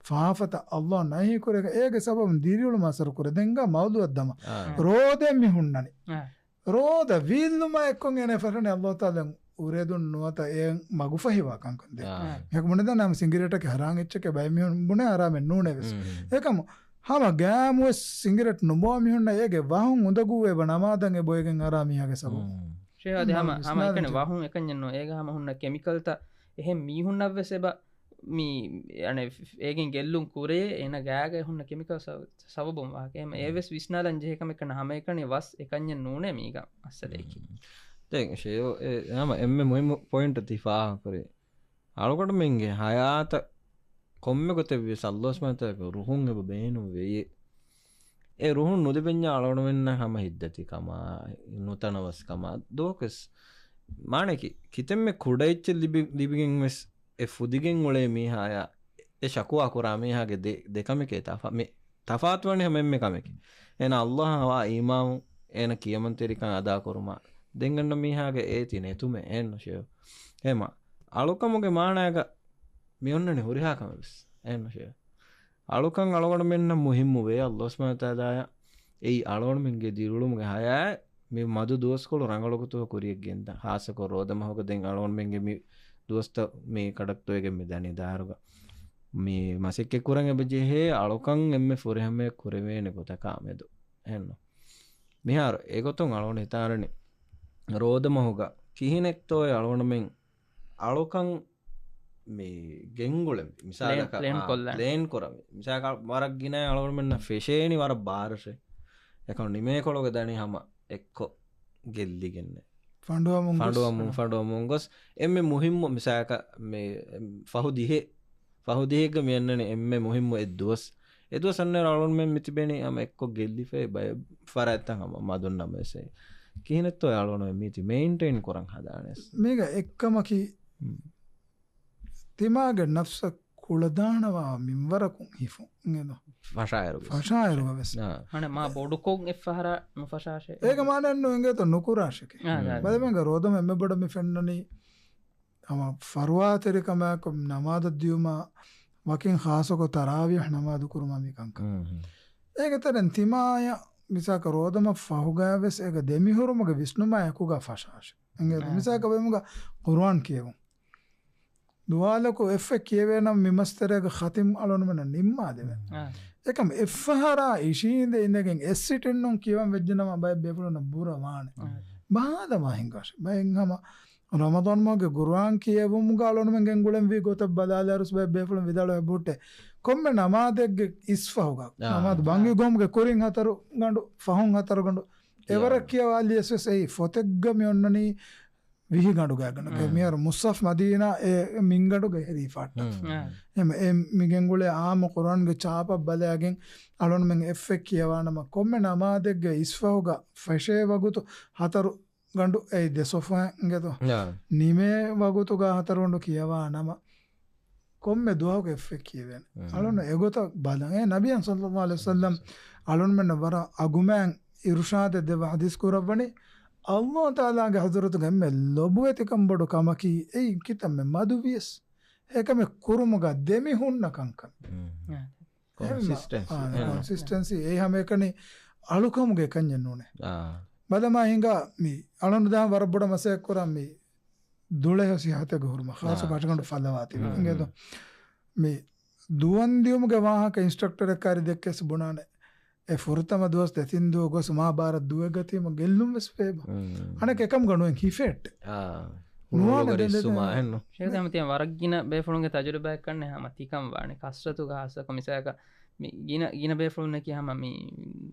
ފާފަތައް ﷲ ނަހީ ކުރޭ އޭގެ ސަބަބުން ދިރިއުޅުމަށް އަސަރު ކުރޭ. ދެންގާ މައުޟޫޢަށް ދަމާ. ރޯދައެއް މި ހުންނަނީ. ރޯދަ ވީއްލުމާ އެއްކޮށް އޭނަ ފަށަނީ ﷲ ތަޢާލާ އުރެދުން ނުވަތަ އެ މަގުފަހިވާ ކަންކަން ދޭ. މިހަކު ބުނެދާނެ ހަމަ ސިނގިރޭޓަކީ ހަރާން އެއްޗެކޭ ބައެއް މީހުން ބުނޭ ހަރާމެއް ނޫނޭ ވެސް. އެކަމު ހަމަ ގައިމުވެސް ސިނގިރޭޓް ނުބޯ މީހުންނަށް އޭގެ ވަހުން އުނދަގޫވޭ ނަމާދަށް އެ ބޮއެގެން އަރާ މީހާގެ ސަބަބުން. ޝޭހް އަދި ހަމަ، ހަމަ އެކަނި ވަހުން އެކަންޏެއްނު. އޭގަ ހަމަ ހުންނަ ކެމިކަލްތައް އެހެން މީހުންނަށްވެސް އެބަ މި، އަނެއް، އޭގެން ގެއްލުން ކުރޭ އޭނަ ގާގަ ހުންނަ ކެމިކަލް ސަ-، ސަބަބުން ވާހަކަ. އެހެން އެވެސް ވިސްނާލަން ޖެހޭ ކަމެއް ކަން ހަމައެކަނި ވަސް އެކަންޏެއް ނޫނޭ މީގަ މައްސަލައަކީ. ދެން ޝޭވް އެ ހަމަ އެންމެ މުހިއްމު ޕޮއިންޓަށް ތި ފާހަގަކުރޭ. އަޅުގަނޑުމެންގެ ހަޔާތަށް ކޮންމެ ގޮތެއްވިޔަސް ﷲ ސުބްޙާނަހޫ ވަތަޢާލާގެ ރުހުން އެބަ ބޭނުން ވެޔޭ. އެ ރުހުން ނުލިބެންޏާ އަޅުގަނޑުމެންނަށް ހަމަ ހިތްދަތިކަމާ، ނުތަނަވަސްކަމާ، ދުވަހަކުވެސް މާނައަކީ ކިތަންމެ ކުޑަ އެއްޗެއް ލިބި-، ލިބިގެން ވެސް އެ ފުދިގެން އުޅޭ މީހާޔާ އެ ޝަކުވާ ކުރާ މީހާގެ ދެ-، ދެ ކަމެކޭ ތަފާ-، މި ތަފާތުވަނީ ހަމަ އެންމެ ކަމެކޭ. އޭނަ ﷲ އަށް އަޅާ އީމާނު، އޭނަ ކިޔަމަންތެރިކަން އަދާކުރުމާ، ދެން އަންނަ މީހާގެ އޭތި ނެތުމެއް އެއްނުށެވެ. އެހެމަ އަޅުކަމުގެ މާނައިގަ މި އޮންނަނީ ހުރިހާ ކަމެއް ވެސް އެއްނުށެވެ. އަޅުކަން އަޅުގަނޑުމެންނަށް މުހިއްމު ވޭ. ﷲ ސުބްޙާނަހޫ ވަތަޢާލާ އެއީ އަޅުގަނޑުމެންގެ ދިރިއުޅުމުގެ ހަޔާތް މި މަދު ދުވަސްކޮޅު ރަނގަޅު ގޮތުގަ ކުރިޔަށް ގެންދާ. ޚާއްޞަކޮށް ރޯދަ މަހުގަ ދެން އަޅުގަނޑުމެންގެ މި ދުވަސްތައް މި ކަޑައްތޯއިގެން މި ދަނީ ދާއިރުގަ މި މަސައްކަތް ކުރަން އެބަ ޖެހޭ އަޅުކަން އެންމެ ފުރިހަމަޔަށް ކުރެވޭނެ ގޮތަކާ މެދު. އެހެންނު. މިހާރު އެގޮތުން އަޅުގަނޑު ހިތާރަނީ ރޯދަ މަހުގަ ކިހިނެއްތޯއޭ އަޅުގަނޑުމެން އަޅުކަން މި ގެންގުޅެން މިސާލަކަށް، ޕްލޭން، ޕްލޭން އާ، ކޮށްލަން. ޕްލޭން ކުރަން. މިސާލަކަށް ވަރަށް ގިނަ އަޅުގަނޑުމެންނަށް ފެށޭނީ ވަރަށް ބާރަށޭ. އެކަމަ ނިމޭކޮޅުގަ ދަނީ ހަމަ އެއްކޮށް ގެއްލިގެންނޭ. ފަނޑުވަމުން ގޮސް. ފަނޑުވަމުން، ފަނޑުވަމުން ގޮސް. އެންމެ މުހިއްމު މިސާލަކަށް މި ފަހު ދިހަ، ފަހު ދިހައެއްގަ މި އަންނަނީ އެންމެ މުހިއްމު އެއް ދުވަސް. އެ ދުވަސް އަންނައިރު އަޅުގަނޑުމެން މި ތިބެނީ ހަމަ އެއްކޮށް ގެއްލިފައި ބައެއް ފަރާތްތައް ހަމަ މަދުން ނަމަވެސް. ކިހިނެއްތޯ އަޅުގަނޑުމެން މީތި މެއިންޓެއިން ކުރަން ހަދާނެސް. މީގަ އެއްކަމަކީ ހުން. ތިމާގެ ނަފްސަށް ކުޅަދާނަވާ މިންވަރަކުން ހިފުން އެނގޭތޯ؟ ފަށާއިރު ވެސް. ފަށާއިރުގަ ވެސް. އާ. ހަނަ މާ ބޮޑުކޮށް އެއްފަހަރާ ނުފަށާށޭ. އޭގެ މާނައެއް ނޫން އެނގޭތޯ ނުކުރާށެކޭ. އާ، އާ. ބަލަމެންގެ ރޯދަމަ އެންމެ ބޮޑަށް މި ފެންނަނީ ހަމަ ފަރުވާތެރިކަމާއެކު ނަމާދަށް ދިޔުމާ ވަކިން ޚާއްޞަކޮށް ތަރާވީޙް ނަމާދު ކުރުމާ މި ކަންކަން. ހުން، ހުން. އޭގެ ތެރެއިން ތިމާޔަށް މިސާކަށް ރޯދަމަ ފަހުގައި ވެސް އޭގެ ދެމިހުރުމުގެ ވިސްނުމާ އެކުގަ ފަށާށެ. އެނގޭތޯ؟ އާ. މިސާކަށް ބައިމީހުންގަ ޤުރުއާން ކިޔެވުން. ދުވާލަކު އެއްފަހަރު ކިޔެވޭނަމަ މި މަސްތެރޭގަ ޚަތިމް އަޅުގަނޑުމެންނަށް ނިންމާދެވޭ. އާ. އެކަމަ އެއްފަހަރާ އިށީނދެ އިނދެގެން އެއްސިޓެއްނޫން ކިޔަވަން ވެއްޖެނަމަ ބައެއް ބޭފުޅުންނަށް ބުރަ ވާނެ. އާ. ބާދަމާ ހިނގާށެ. ބައެއް ހަމަ ރަމަޟާން މަހުގެ ޤުރުއާން ކިޔެވުމުގަ އަޅުގަނޑުމެން ގެންގުޅެންވީ ގޮތަށް ބަލާލާއިރުސް ބައެއް ބޭފުޅުން ވިދާޅުވެ ބުއްޓެ. ކޮންމެ ނަމާދެއްގެ އިސްފަހުގަ، އާ، ނަމާދު ބަންގި ގޮމުގެ ކުރިން ހަތަރު ގަނޑު، ފަހުން ހަތަރު ގަނޑު، އެވަރަށް ކިޔަވާލިޔަސް ވެސް އެއީ ފޮތެއްގަ މި އޮންނަނީ ވިހި ގަނޑުގަ ގަނޑު. އެ މިހާރު މުޞްޙަފް މަދީނާ އެ މިންގަނޑުގެ ހެރީ ފާއްޓަ. އެމަ އެ މި ގެންގުޅޭ އާއްމު ޤުރުއާންގެ ޗާޕަށް ބަލައިގެން އަޅުގަނޑުމެން އެއްފަހަރު ކިޔަވާނަމަ ކޮންމެ ނަމާދެއްގެ އިސްފަހުގަ ފެށޭ ވަގުތު ހަތަރު ގަނޑު އެއީ ދެ ޞަފްޙާ އިނގޭތޯ؟ އާ. ނިމޭ ވަގުތުގަ ހަތަރު ގަނޑު ކިޔަވާ ނަމަ، ކޮންމެ ދުވަހަކު އެއްފަހަރު ކިޔެވޭނެ. އަޅުން އެގޮތަށް ބަލަން. އެ ނަބިއްޔާ ޞައްލައްލާހު ޢަލައިހި ވަސައްލަމް އަޅުންމެންނަށް ވަރަށް އަގުމާތް އިރުޝާދެއް ދެއްވާ ޙަދީޘް ކުރައްވަނީ، ﷲ ތަޢާލާގެ ޙަޟްރަތުގަ އެންމެ ލޮބުވެތިކަން ބޮޑު ކަމަކީ އެއީ ކިތަންމެ މަދުވިޔަސް އެކަމެއް ކުރުމުގަ ދެމިހުންނަ ކަންކަން. ކޮންސިސްޓެންސީ. އާ، ކޮންސިސްޓެންސީ. އެއީ ހަމައެކަނި އަޅުކަމުގެ ކަންޏެއް ނޫނޭ. ބަލަމާ ހިނގާ މި އަޅުން ދާން ވަރަށް ބޮޑަށް މަސައްކަތް ކުރާ މި ދުޅަހެޔޮ ސިއްހަތެއްގެ ހުރުމަށް ޚާއްޞަ ބަށިގަނޑު ފައްލަވާތީ އިނގޭތޯ؟ މި ދުވަން ދިޔުމުގެ ވާހަކަ އިންސްޓްރަކްޓަރެއް ކާރި ދެއްކޭސް ބުނާނެ. އެ ފުރަތަމަ ދުވަސް ދެތިން ދުވަ ގޮސް މާ ބާރަށް ދުވެގަތީމަ ގެއްލުން ވެސް ފޭބަ. އަނެކް އެކަމުގަ ނުއެން ހިފެއްޓެ. ނުވާނެ ދެން ދެން. ޝޭޚް އަހްމަދު ތިޔަ ވަރަށް ގިނަ ބޭފުޅުންގެ ތަޖުރިބާއެއް ކަންނެ ހަމަ ތިކަން ވާނެ. ކަސްރަތުގަ ހާއްސަކޮށް މިސާލަކަށް މި ގިނަ، ގިނަ ބޭފުޅުންނަކީ ހަމަ މި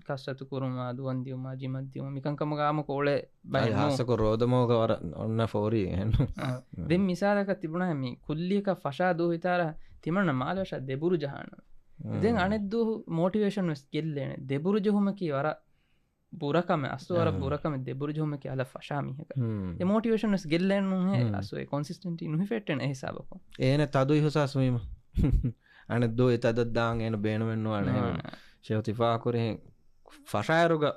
ކަސްރަތު ކުރުމާ، ދުވަން ދިޔުމާ، ޖިމަށް ދިޔުމާ، މިކަންކަމުގަ އާއްމުކޮށް އުޅޭ ބައެއް ނޫން. ހާއްސަކޮށް ރޯދަމަހުގަ ވަރަށް އޮންނަ ފޯރި އެހެން. ދެން މިސާލަކަށް ތިބުނާ މި ކުއްލިއަކަށް ފަށާ ދޫހިތާރަ ތިމަންނަ މާލެ ފަށާ ދެބުރު ޖަހާނަމޭ. ދެން އަނެއްދުވަހު މޯޓިވޭޝަން ވެސް ގެއްލޭނެ. ދެބުރު ޖެހުމަކީ ވަރަށް ބުރަކަމެއް، އަސްލު ވަރަށް ބުރަކަމެއް ދެބުރު ޖެހުމަކީ އަލަށް ފަށާ މީހަކަށް. އެ މޯޓިވޭޝަން ވެސް ގެއްލޭނެ ނޫންހޭ، އަސްލު އެ ކޮންސިސްޓެންޓީ ނުހިފެއްޓޭނެ އެ ހިސާބަކުން. އޭނަ ތަދު އިހުސާސް ވީމަ. އަނެއް ދުވަހު އެ ތަދަށް ދާން އޭނަ ބޭނުމެއް ނުވާނެ. ޝޭޚް ތި ފާހަގަކުރިހެން ފަށާއިރުގަ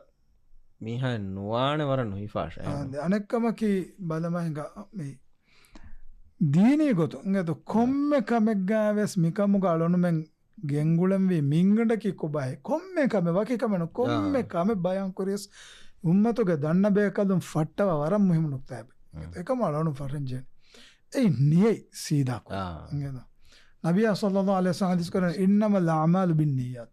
މީހާ ނުވާނެ ވަރަށް ނުހިފާށޭ. އާ، ދެ-، އަނެއްކަމަކީ ބަލަމާ ހިނގާ މި ދީނީ ގޮތުން އިނގޭތޯ ކޮންމެ ކަމެއްގައި ވެސް މިކަމުގަ އަޅުނުމެން ގެންގުޅެންވީ މިންގަނޑަކީ ކޮބާހޭ؟ ކޮންމެ ކަމެއް، ވަކި ކަމެއް ނޫން. ކޮންމެ ކަމެއް ބަޔާން ކުރިޔަސް އުއްމަތުގެ ދަންނަ ބޭކަލުން ފައްޓަވާ ވަރަށް މުހިއްމު ނުކުތާއެއް. އެކަމަށް އަޅުނު ފަށަން ޖެހޭނެ. އެއީ ނިޔަތް ސީދާކޮށް. އިނގޭތޯ؟ ނަބިއްޔާ ޞައްލައްލާހު ޢަލައިހި ވަސައްލަމް ޙަދީޘް ކުރަނީ، "إنما الأعمال بالنيات."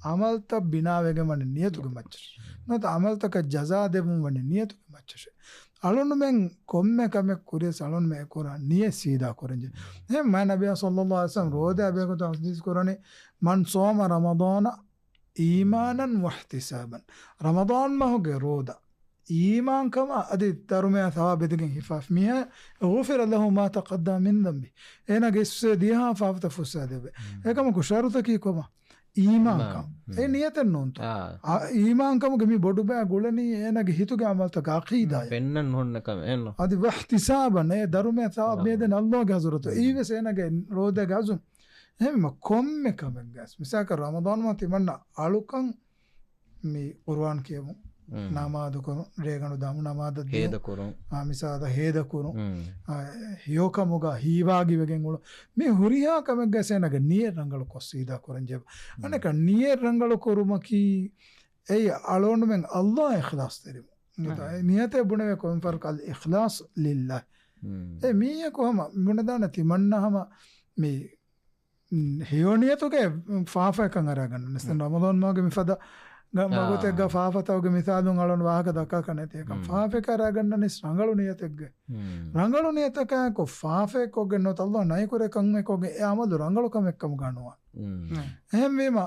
ޢަމަލުތައް ބިނާވެގެން ވަނީ ނިޔަތުގެ މައްޗަށް. ނުވަތަ ޢަމަލުތަކަށް ޖަޒާ ދެއްވުން ވަނީ ނިޔަތުގެ މައްޗަށެ. އަޅުންމެން ކޮންމެ ކަމެއް ކުރިޔަސް އަޅުންމެ އެ ކުރާ ނިޔަތް ސީދާ ކުރަންޖެ. އެހެން މާ ނަބިޔާ ޞައްލައްލާހު ޢަލައިހި ވަސައްލަމް ރޯދަ ބޭގޮތަށް ޙަދީޘް ކުރަނީ، "މަން ޞާމަ ރަމަޟާނަ އީމާނަން ވައިޙްތިސާބަން." ރަމަޟާން މަހުގެ ރޯދަ އީމާންކަމާ އަދި ދަރުމަޔާ ޘަވާބު އެދިގެން ހިފާފި މީހާ، "ޣުފިރަ ލަހު މާ ތަޤައްދަމަ މިން ޛަންބި." އޭނާގެ އިސްވެ ދިޔަހާ ފާފަތައް ފުއްސާދެވޭ. އެކަމަކު ޝަރުތަކީ ކޮބާ؟ އީމާންކަން. އީމާން. އެ ނިޔަތެއް ނޫންތޯ؟ އާ. އާ، އީމާންކަމުގެ މި ބޮޑުބައި ގުޅެނީ އޭނާގެ ހިތުގެ ޢަމަލުތަކާ ޢަޤީދާއެއް. ފެންނަން ހުންނަ ކަމެއް އެއްނު. އަދި ވައިޙްތިސާބަން، އެ ދަރުމަޔަށް ޘަވާބު މިއަދެން ﷲ ގެ ޙަޟްރަތު. އީވެސް އޭނާގެ ރޯދަގެ ޢަޒުމް. އެހެންވީމަ ކޮންމެ ކަމެއްގަސް. މިސާލަކަށް ރަމަޟާން މަހު ތިމަންނަ އަޅުކަން މި ޤުރުއާން ކިޔެވުން، ނަމާދު ކުރުން، ރޭގަނޑު ދަމު ނަމާދަށް ދިޔުން، ހޭދަ ކުރުން. އާ، މިސާލަކަށް ހޭދަ ކުރުން، އާ، ހެޔޮކަމުގަ ހީވާގިވެގެން އުޅުން. މި ހުރިހާ ކަމެއްގަސް އޭނާގެ ނިޔަތް ރަނގަޅު ކޮށް ސީދާ ކުރަން ޖެހޭ. އަނެކަ ނިޔަތް ރަނގަޅު ކުރުމަކީ އެއީ އަޅުގަނޑުމެން ﷲ އަށް އިޚްލާޞް ތެރިވުން. އެ ނިޔަތޭ ބުނެވޭ ކޮން ފަރުޤު؟ އަލް އިޚްލާޞް ލިއްލާހި. އެ މީހަކު ހަމަ ބުނެދާނެ ތިމަންނަ ހަމަ މި ހެޔޮ ނިޔަތުގެ ފާފައަކަށް އަރާގަންނަނީސް. ދެން ރަމަޟާން މަހުގެ މިފަދަ ގަ-، ވަގުތެއްގަ ފާފަތަކުގެ މިސާލުން އަޅުން ވާހަކަ ދައްކާކަށް ނެތޭ ކަން. ފާފައަކަށް އަރާގަންނަނީސް ރަނގަޅު ނިޔަތެއްގެ. ރަނގަޅު ނިޔަތަކާއެކު ފާފައެއް ކޮށްގެން ނުވަތަ ﷲ ނައިކުރޭ ކަމެއް ކޮށްގެން އެ ޢަމަލު ރަނގަޅު ކަމެއް ކަމުގަ ނުވާނެ. އެހެންވީމަ،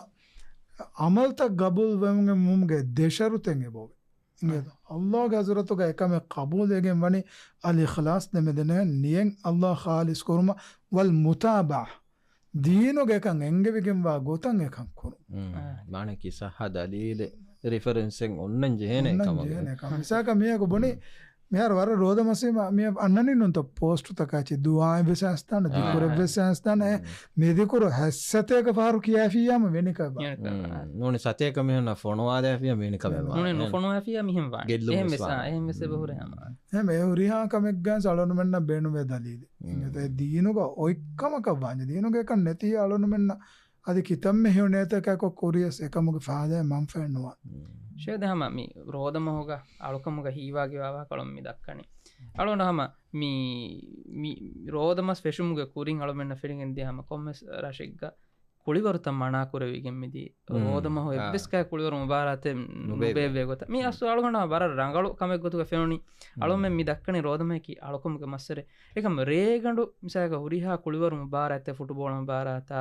ޢަމަލުތައް ޤަބޫލު ވެމުގެ ދެ ޝަރުޠެއް އެބައޮވޭ. އިނގޭތޯ؟ ﷲ ގެ ޙަޟްރަތުގަ އެކަމެއް ޤަބޫލުވެގެން ވަނީ އަލް އިޚްލާޞް ދެމެދެނޭ ނިޔަތް ﷲ އަށް ޚާލިޞް ކުރުމަށް ވަލް މުތާބަޢާ. ދީނުގަ އެކަން އެންގެވިގެންވާ ގޮތަށް އެކަން ކުރުން. މާނަ ކި ޞައްޙަ ދަލީލެއް ރިފަރެންސެއް އޮންނަން ޖެހޭނެ އޮންނަން ކަމަށް. ޖެހޭނެ ކަމަށް. މިސާލަކަށް މީހަކު ބުނި، މިހާރު ވަރަށް ރޯދަ މަސްވީމަ މި އަންނަނީ ނޫންތޯ ޕޯސްޓުތަކާ ޗި ދުޢާއެއް ވެސް އައިސްދާނެ، ޛިކުރެއްވެސް އައިސްދާނެ. މި ޛިކުރު ހަތް ސަތޭކަ ފަހަރު ކިޔާފިއްޔާމަ ވެނިކަމެއް. ނޫނީ ސަތޭކަ މީހުންނަށް ފޮނުވާލާފިއްޔާ ވެނިކަމެއް. ނޫނީ ނުފޮނުވާފިއްޔާ މިހެން ވާނެ. ގެއްލުން އެހެން ވެސް ވެސް ވާނެ. އާ، އެހެން ވެސް އެބަހުރޭ ހަމަ. އެހެން އެ ހުރިހާ ކަމެއްގައި އަޅުގަނޑުމެންނަށް ބޭނުންވޭ ދަލީލެއް. އެ ދީނުގަ އޮތްކަމަކަށް ވާންޖެ. ދީނުގަ އެކަން ނެތީ އަޅުގަނޑުމެންނަށް އަދި ކިތަންމެ ހެޔޮ ނިޔަތަކާއެކު ކުރިޔަސް އެކަމުގެ ފާއިދާއެއް މަންފާއެއް ނުވާނެ. ޝޭޚް ދެ ހަމަ މި ރޯދަ މަހުގަ އަޅުކަމުގަ ހީވާގިވާ ވާހަކަ އަޅުން މި ދައްކަނީ. އަޅުގަނޑު ހަމަ މި، މި ރޯދަ މަސް ފެށުމުގެ ކުރިން އަޅުމެންނަށް ފެނިގެން ދިޔަ ހަމަ ކޮންމެސް ރަށެއްގަ ކުޅިވަރުތައް މަނާ ކުރެވިގެން މިދީ. ރޯދަ މަހު އެއްވެސް ކަހަލަ ކުޅިވަރު މުބާރާތެއް ނުބޭ ނުބޭއްވޭ ގޮތަށް. މި އަސްލު އަޅުގަނޑަށް ވަރަށް ރަނގަޅު ކަމެއް ގޮތުގަ ފެނުނީ. އަޅުމެން މި ދައްކަނީ ރޯދަ މަހަކީ އަޅުކަމުގެ މައްސަރެއް. އެކަމް ރޭގަނޑު މިސާލަކަށް ހުރިހާ ކުޅިވަރު މުބާރާތެއް، ފުޓުބޯޅަ މުބާރާތާ،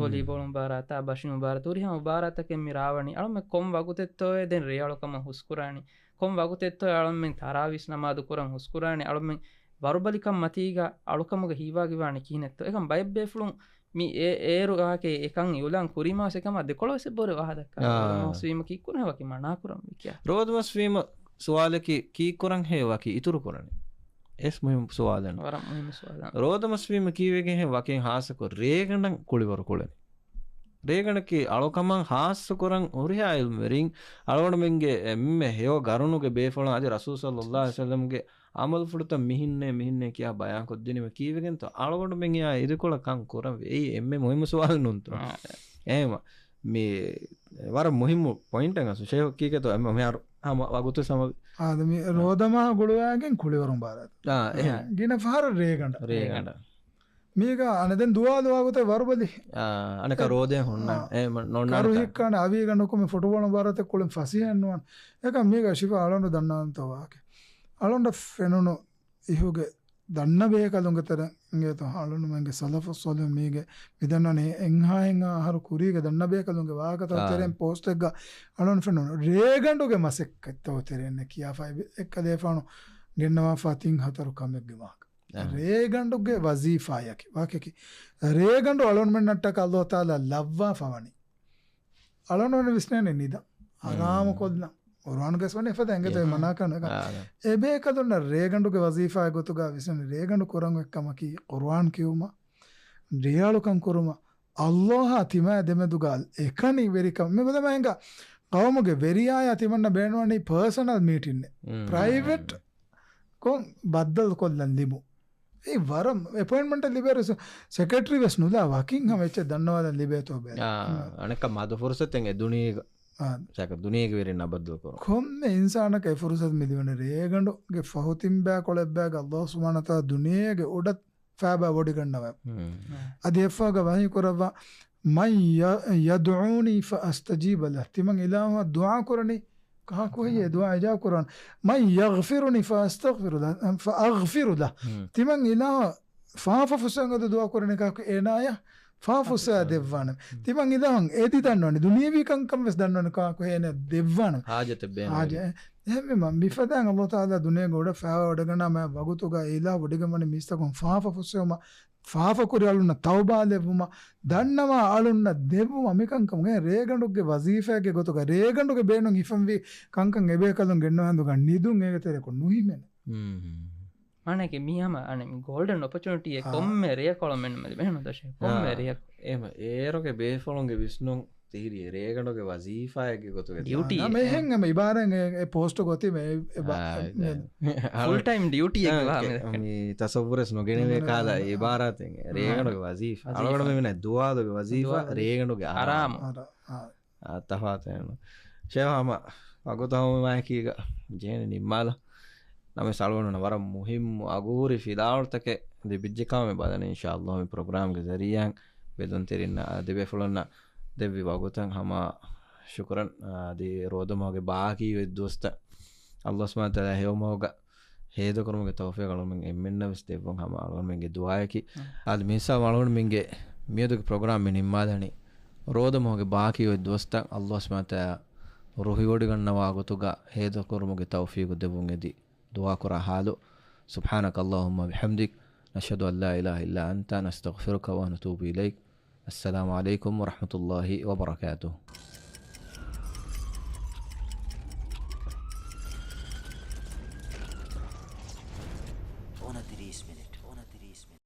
ވޮލީބޯޅަ މުބާރާތާ، ބަށި މުބާރާތާ، ހުރިހާ މުބާރާތަކެއް މި ރާވަނީ. އަޅުމެން ކޮން ވަގުތެއްތޯއޭ ދެން ރޭ އަޅުކަމަށް ހުސްކުރާނީ؟ ކޮން ވަގުތެއްތޯ އަޅުމެން ތަރާވީސް ނަމާދު ކުރަން ހުސްކުރާނީ؟ އަޅުމެން ވަރުބަލިކަން މަތީގަ އަޅުކަމުގަ ހީވާގިވާނީ ކިހިނެއްތޯ؟ އެކަމް ބައެއް ބޭފުޅުން މި އޭ-، އޭރު ވާހަކަ އެކަން އިއުލާން ކުރީމާ އެކަމާ ދެކޮޅަށް ވެސް އެބަހުރޭ ވާހަކަ ދައްކާ. ރޯދަ މަހުސްވީމަ ކީއްކުރަން ވަކި މަނާކުރަން ވިކިޔާ. ރޯދަ މަސްވީމަ ސުވާލަކީ ކީއްކުރަން ހޭ ވަކި އިތުރު ކުރަނީ؟ އެސް މުހިއްމު ސުވާލެއް. ވަރަށް މުހިއްމު ސުވާލެއް. ރޯދަ މަސްވީމަ ކީވެގެން ހޭ ވަކިން ހާއްސަކޮށް ރޭގަނޑަށް ކުޅިވަރު ކުޅެނީ. ރޭގަނޑަކީ އަޅުކަމަށް ހާއްސަކުރަން ހުރިހާ އިލްމުވެރިން އަޅުގަނޑުމެންގެ އެންމެ ހެޔޮ ގަރުނުގެ ބޭފުޅުން އަދި ރަސޫލު ޞައްލައްލާހު ޢަލައިހި ވަސައްލަމްގެ އަމަލުފުޅުތައް މިހިންނޭ މިހިންނޭ ކިޔާ ބަޔާންކޮށްދިނީމަ ކީވެގެންތޯ؟ އަޅުގަނޑުމެން އެއާ އިރުކޮޅަށް ކަން ކުރަންވީ. އެއީ އެންމެ މުހިއްމު ސުވާލު ނޫންތޯ؟ އާ. އެހެންވީމަ، މި ވަރަށް މުހިއްމު ޕޮއިންޓެއް އަސް ޝޭޚް ކީކޭތޯ އެންމެ މިހާރު ހަމަ ވަގުތު ސަމަވި. އާދެ، މި ރޯދަ މަހަށް ގުޅުވާގެން ކުޅިވަރު މުބާރާތު. އާ، އެހެން. ގިނަ ފަހަރަށް ރޭގަނޑަށް. ރޭގަނޑަށް. މީގަ އަނެދެން ދުވާލު ވަގުތެއް ވަރުބަލި. އާ، އަނެކަ އެ، ރޯދައެއް ހުންނަ. އާ. އެ، މަ-، ނޯންނާނެ ކަރު ކާ. ހިއްކާނެ އަވީގަނޑު ކުމި ފުޓުބޯޅަ މުބާރާތެއް ކުޅެން ފަސޭހައެއް ނުވާނެ. އެކަމް މީގަ ޝިފާ އަޅުގަނޑު ދަންނަވަންތޯ ވާހަކަ. އަޅުގަނޑަށް ފެނުނު އިހުގެ ދަންނަ ބޭކަލުންގެ ތެރެއިން އިނގޭތޯ އަޅުންމެންގެ ސަލަފު ޞާލިޙު މީގެ މިދަންނަނީ އެންހާ އެންހާ އަހަރު ކުރީގެ ދަންނަ ބޭކަލުންގެ ވާހަކަތައް އާ. ތެރެއިން ޕޯސްޓެއްގަ އަޅުން ފެނުނު ރޭގަނޑުގެ މަސައްކަތްތައް ތެރެއިން ކިޔާފައި އެއްކަލޭފާނު ގެންނަވާފާ ތިން ހަތަރު ކަމެއްގެ ވާހަކަ. އާ. ރޭގަނޑުގެ ވަޒީފާޔަކީ، ވާހަކައަކީ، ރޭގަނޑު އަޅުންމެންނަށްޓަކާ ﷲ ތަޢާލާ ލައްވާފަވަނީ. އަޅުން ވިސްނޭނެ ނިދަން. ހަރާމު ކޮށްލަން. ޤުރުއާނުގައި ވަނީ އެފަދަ އެނގޭތޯ އެ މަނާކަން. އާ. އެބޭކަލުންނަށް ރޭގަނޑުގެ ވަޒީފާ ގޮތުގަ ވިސްނަނީ ރޭގަނޑު ކުރަން އޮތް ކަމަކީ ޤުރުއާން ކިޔުމަށް، ރޭއަޅުކަން ކުރުމަށް، ﷲ އާ ތިމާ ދެމެދުގަ އެކަނި ވެރިކަން. މި ބަލަމާ އެނގ ޤައުމުގެ ވެރިޔާޔާ ތިމަންނަ ބޭނުންވަނީ ޕާސަނަލް މީޓިންއެއް. ޕްރައިވެޓް ކޮން ބައްދަލު ކޮށްލަން ލިބު. އެ ވަރަށް އެޕޮއިންޓްމަންޓެއް ލިބޭ ސެކްރެޓަރީ ވެސް ނުލާ ވަކިން ހަމަ އެއްޗެއް ދަންނަވާލަން ލިބޭތޯ ބޭ. އާ، އަނެއްކާ މަދު ފުރުސަތެއް އެ ދުނިޔޭގަ. އާ. ސާކަ ދުނިޔޭގެ ވެރިންނާ ބައްދަލު ކުރުން. ކޮންމެ އިންސާނަކަށް އެ ފުރުސަތު މި ލިބެނީ ރޭގަނޑުގެ ފަހު ތިން ބައި ކޮޅެއް ބައިގަ ﷲ ސުބްޙާނަހޫ ވަތަޢާލާ ދުނިޔޭގެ އުޑަށް ފައިބާ ވޮޑިގަންނަވަ. އަދި އެއްފަހަކަށް ވަޙީ ކުރައްވާ، "مَن ي-، يَدْعُونِي فَأَسْتَجِيبَ لَهُ." ތިމަން އިލާހުއަށް ދުޢާ ކުރަނީ، ކާކު ހެއްޔޭ ދުޢާ އިޖާބަ ކުރާން؟ މަން ޔަޣްފިރުނީ ފައަސްތަޣްފިރު ލަ، ފައަޣްފިރު ލަ. ތިމަން އިލާހު ފާފަ ފުއްސަން އަދު ދުޢާ ކުރަނީ ކާކު އޭނާޔަށް ފާފަ ފުއްސައި ދެއްވާނެ. ތިމަން އިލާހުން އެދި ދަންނަވަނީ، ދުނިޔެވީ ކަންކަން ވެސް ދަންނަވަނީ ކާކު އޭނަ ދެއްވާނެ. ހާޖަތެއް ބޭނުން. ހާޖަ، އެ، އެހެންވީމަ، މިފަދައިން ﷲ ތަޢާލާ ދުނިޔޭގަ އުޑަ ފައިވާ ވަޑަގަންނަ މަ ވަގުތުގަ އިލާހު ވޮޑިގެންވަނީ މީސްތަކުން ފާފަ ފުއްސެވުމަށް، ފާފަ ކުރި އަޅުންނަށް ތައުބާ ލެއްވުމަށް، ދަންނަވާ އަޅުންނަށް ދެއްވުމަށް. މިކަންކަމުގެ ރޭގަނޑުގެ ވަޒީފާގެ ގޮތުގަ ރޭގަނޑުގެ ބޭނުން ހިފަންވީ ކަންކަން އެބޭކަލުން ގެންނަވާ ހިނދުގަ ނިދުން އޭގެ ތެރެކު ނުހިމެނެ. މާނައަކީ މީ ހަމަ އަނެއް ގޯލްޑަން އޮޕޮޗުނިޓީއެއް އާ. ކޮންމެ ރެޔަކު އަޅަމެންނަށް މެދު ބެހެނު ދަށެއް. ކޮންމެ އާ. ރެޔަކު. އެހެމަ އޭރުގެ ބޭފުޅުންގެ ވިސްނުން ތިހިރީ ރޭގަނޑުގެ ވަޒީފާއެއްގެ ގޮތުގަ ޑިއުޓީ. ނާ، މެހެން ހަމަ އިބާރާތް އެ، އެ ޕޯސްޓު ގޮތީ މެ، އެ ބަ، އާ، މެ، ފުލް ޓައިމް ޑިއުޓީއެއްގެ އާ، ވާހަ ކެ، މެ. މި ތަސައްވުރެސް ނުގެނެވޭ މެ، ކާލަ މެ، އިބާރާތެއް. ރޭގަނޑުގެ ވަޒީފާ. ވަޒީފާ. އަޅުގަނޑު މި މިނަ ދުވާލުގެ ވަޒީފާ، ދުވާލު. ރޭގަނޑުގެ އަރާމު. އަރާ، އާ. އާ، ތަފާތެއް ނޫން. ޝޭހް ހަމަ ވަގުތު ހަމައަކީގަ ޖެހެނީ ނިންމާލަ. ނަމަވެސް އަޅުގަނޑުންނަށް ވަރަށް މުހިއްމު އަގުހުރި ފިލާވަޅުތަކެއް ލިބިއްޖެ ކަމަށް މި ބަލަނީ، އިންޝާﷲ މި ޕްރޮގްރާމްގެ ޒަރީއާއިން ބެލުންތެރިންނަށް އާ ދެބޭފުޅުންނަށް ދެއްވި ވަގުތަށް ހަމަ ޝުކުރަން. އާ، އަދި ރޯދަމަހުގެ ބާކީ އޮތް ދުވަސްތައް ﷲ ސުބްޙާނަހޫ ވަތަޢާލާ ހެޔޮމަހުގަ ހޭދަކުރުމުގެ ތައުފީޤު އަޅުގަނޑުމެން އެންމެންނަށް ވެސް ދެއްވުން ހަމަ އަޅުގަނޑުމެންގެ ދުޢާއަކީ. އާދެ، މިހިސާބުން އަޅުގަނޑުމެންގެ މިއަދުގެ ޕްރޮގްރާމް މި ނިންމާލަނީ. ރޯދަމަހުގެ ބާކީ އޮތް ދުވަސްތައް ﷲ ސުބްޙާނަހޫ ވަތަޢާލާ ރުހިވޮޑިގަންނަވާ ގޮތުގަ ހޭދަކުރުމުގެ ތައުފީޤު ދެއްވުން އެދި ދުޢާކުރާ ޙާލު. سبحانك اللهم وبحمدك، نشهد أن لا إله إلا أنت، نستغفرك ونتوب إليك. السلام عليكم ورحمة الله وبركاته.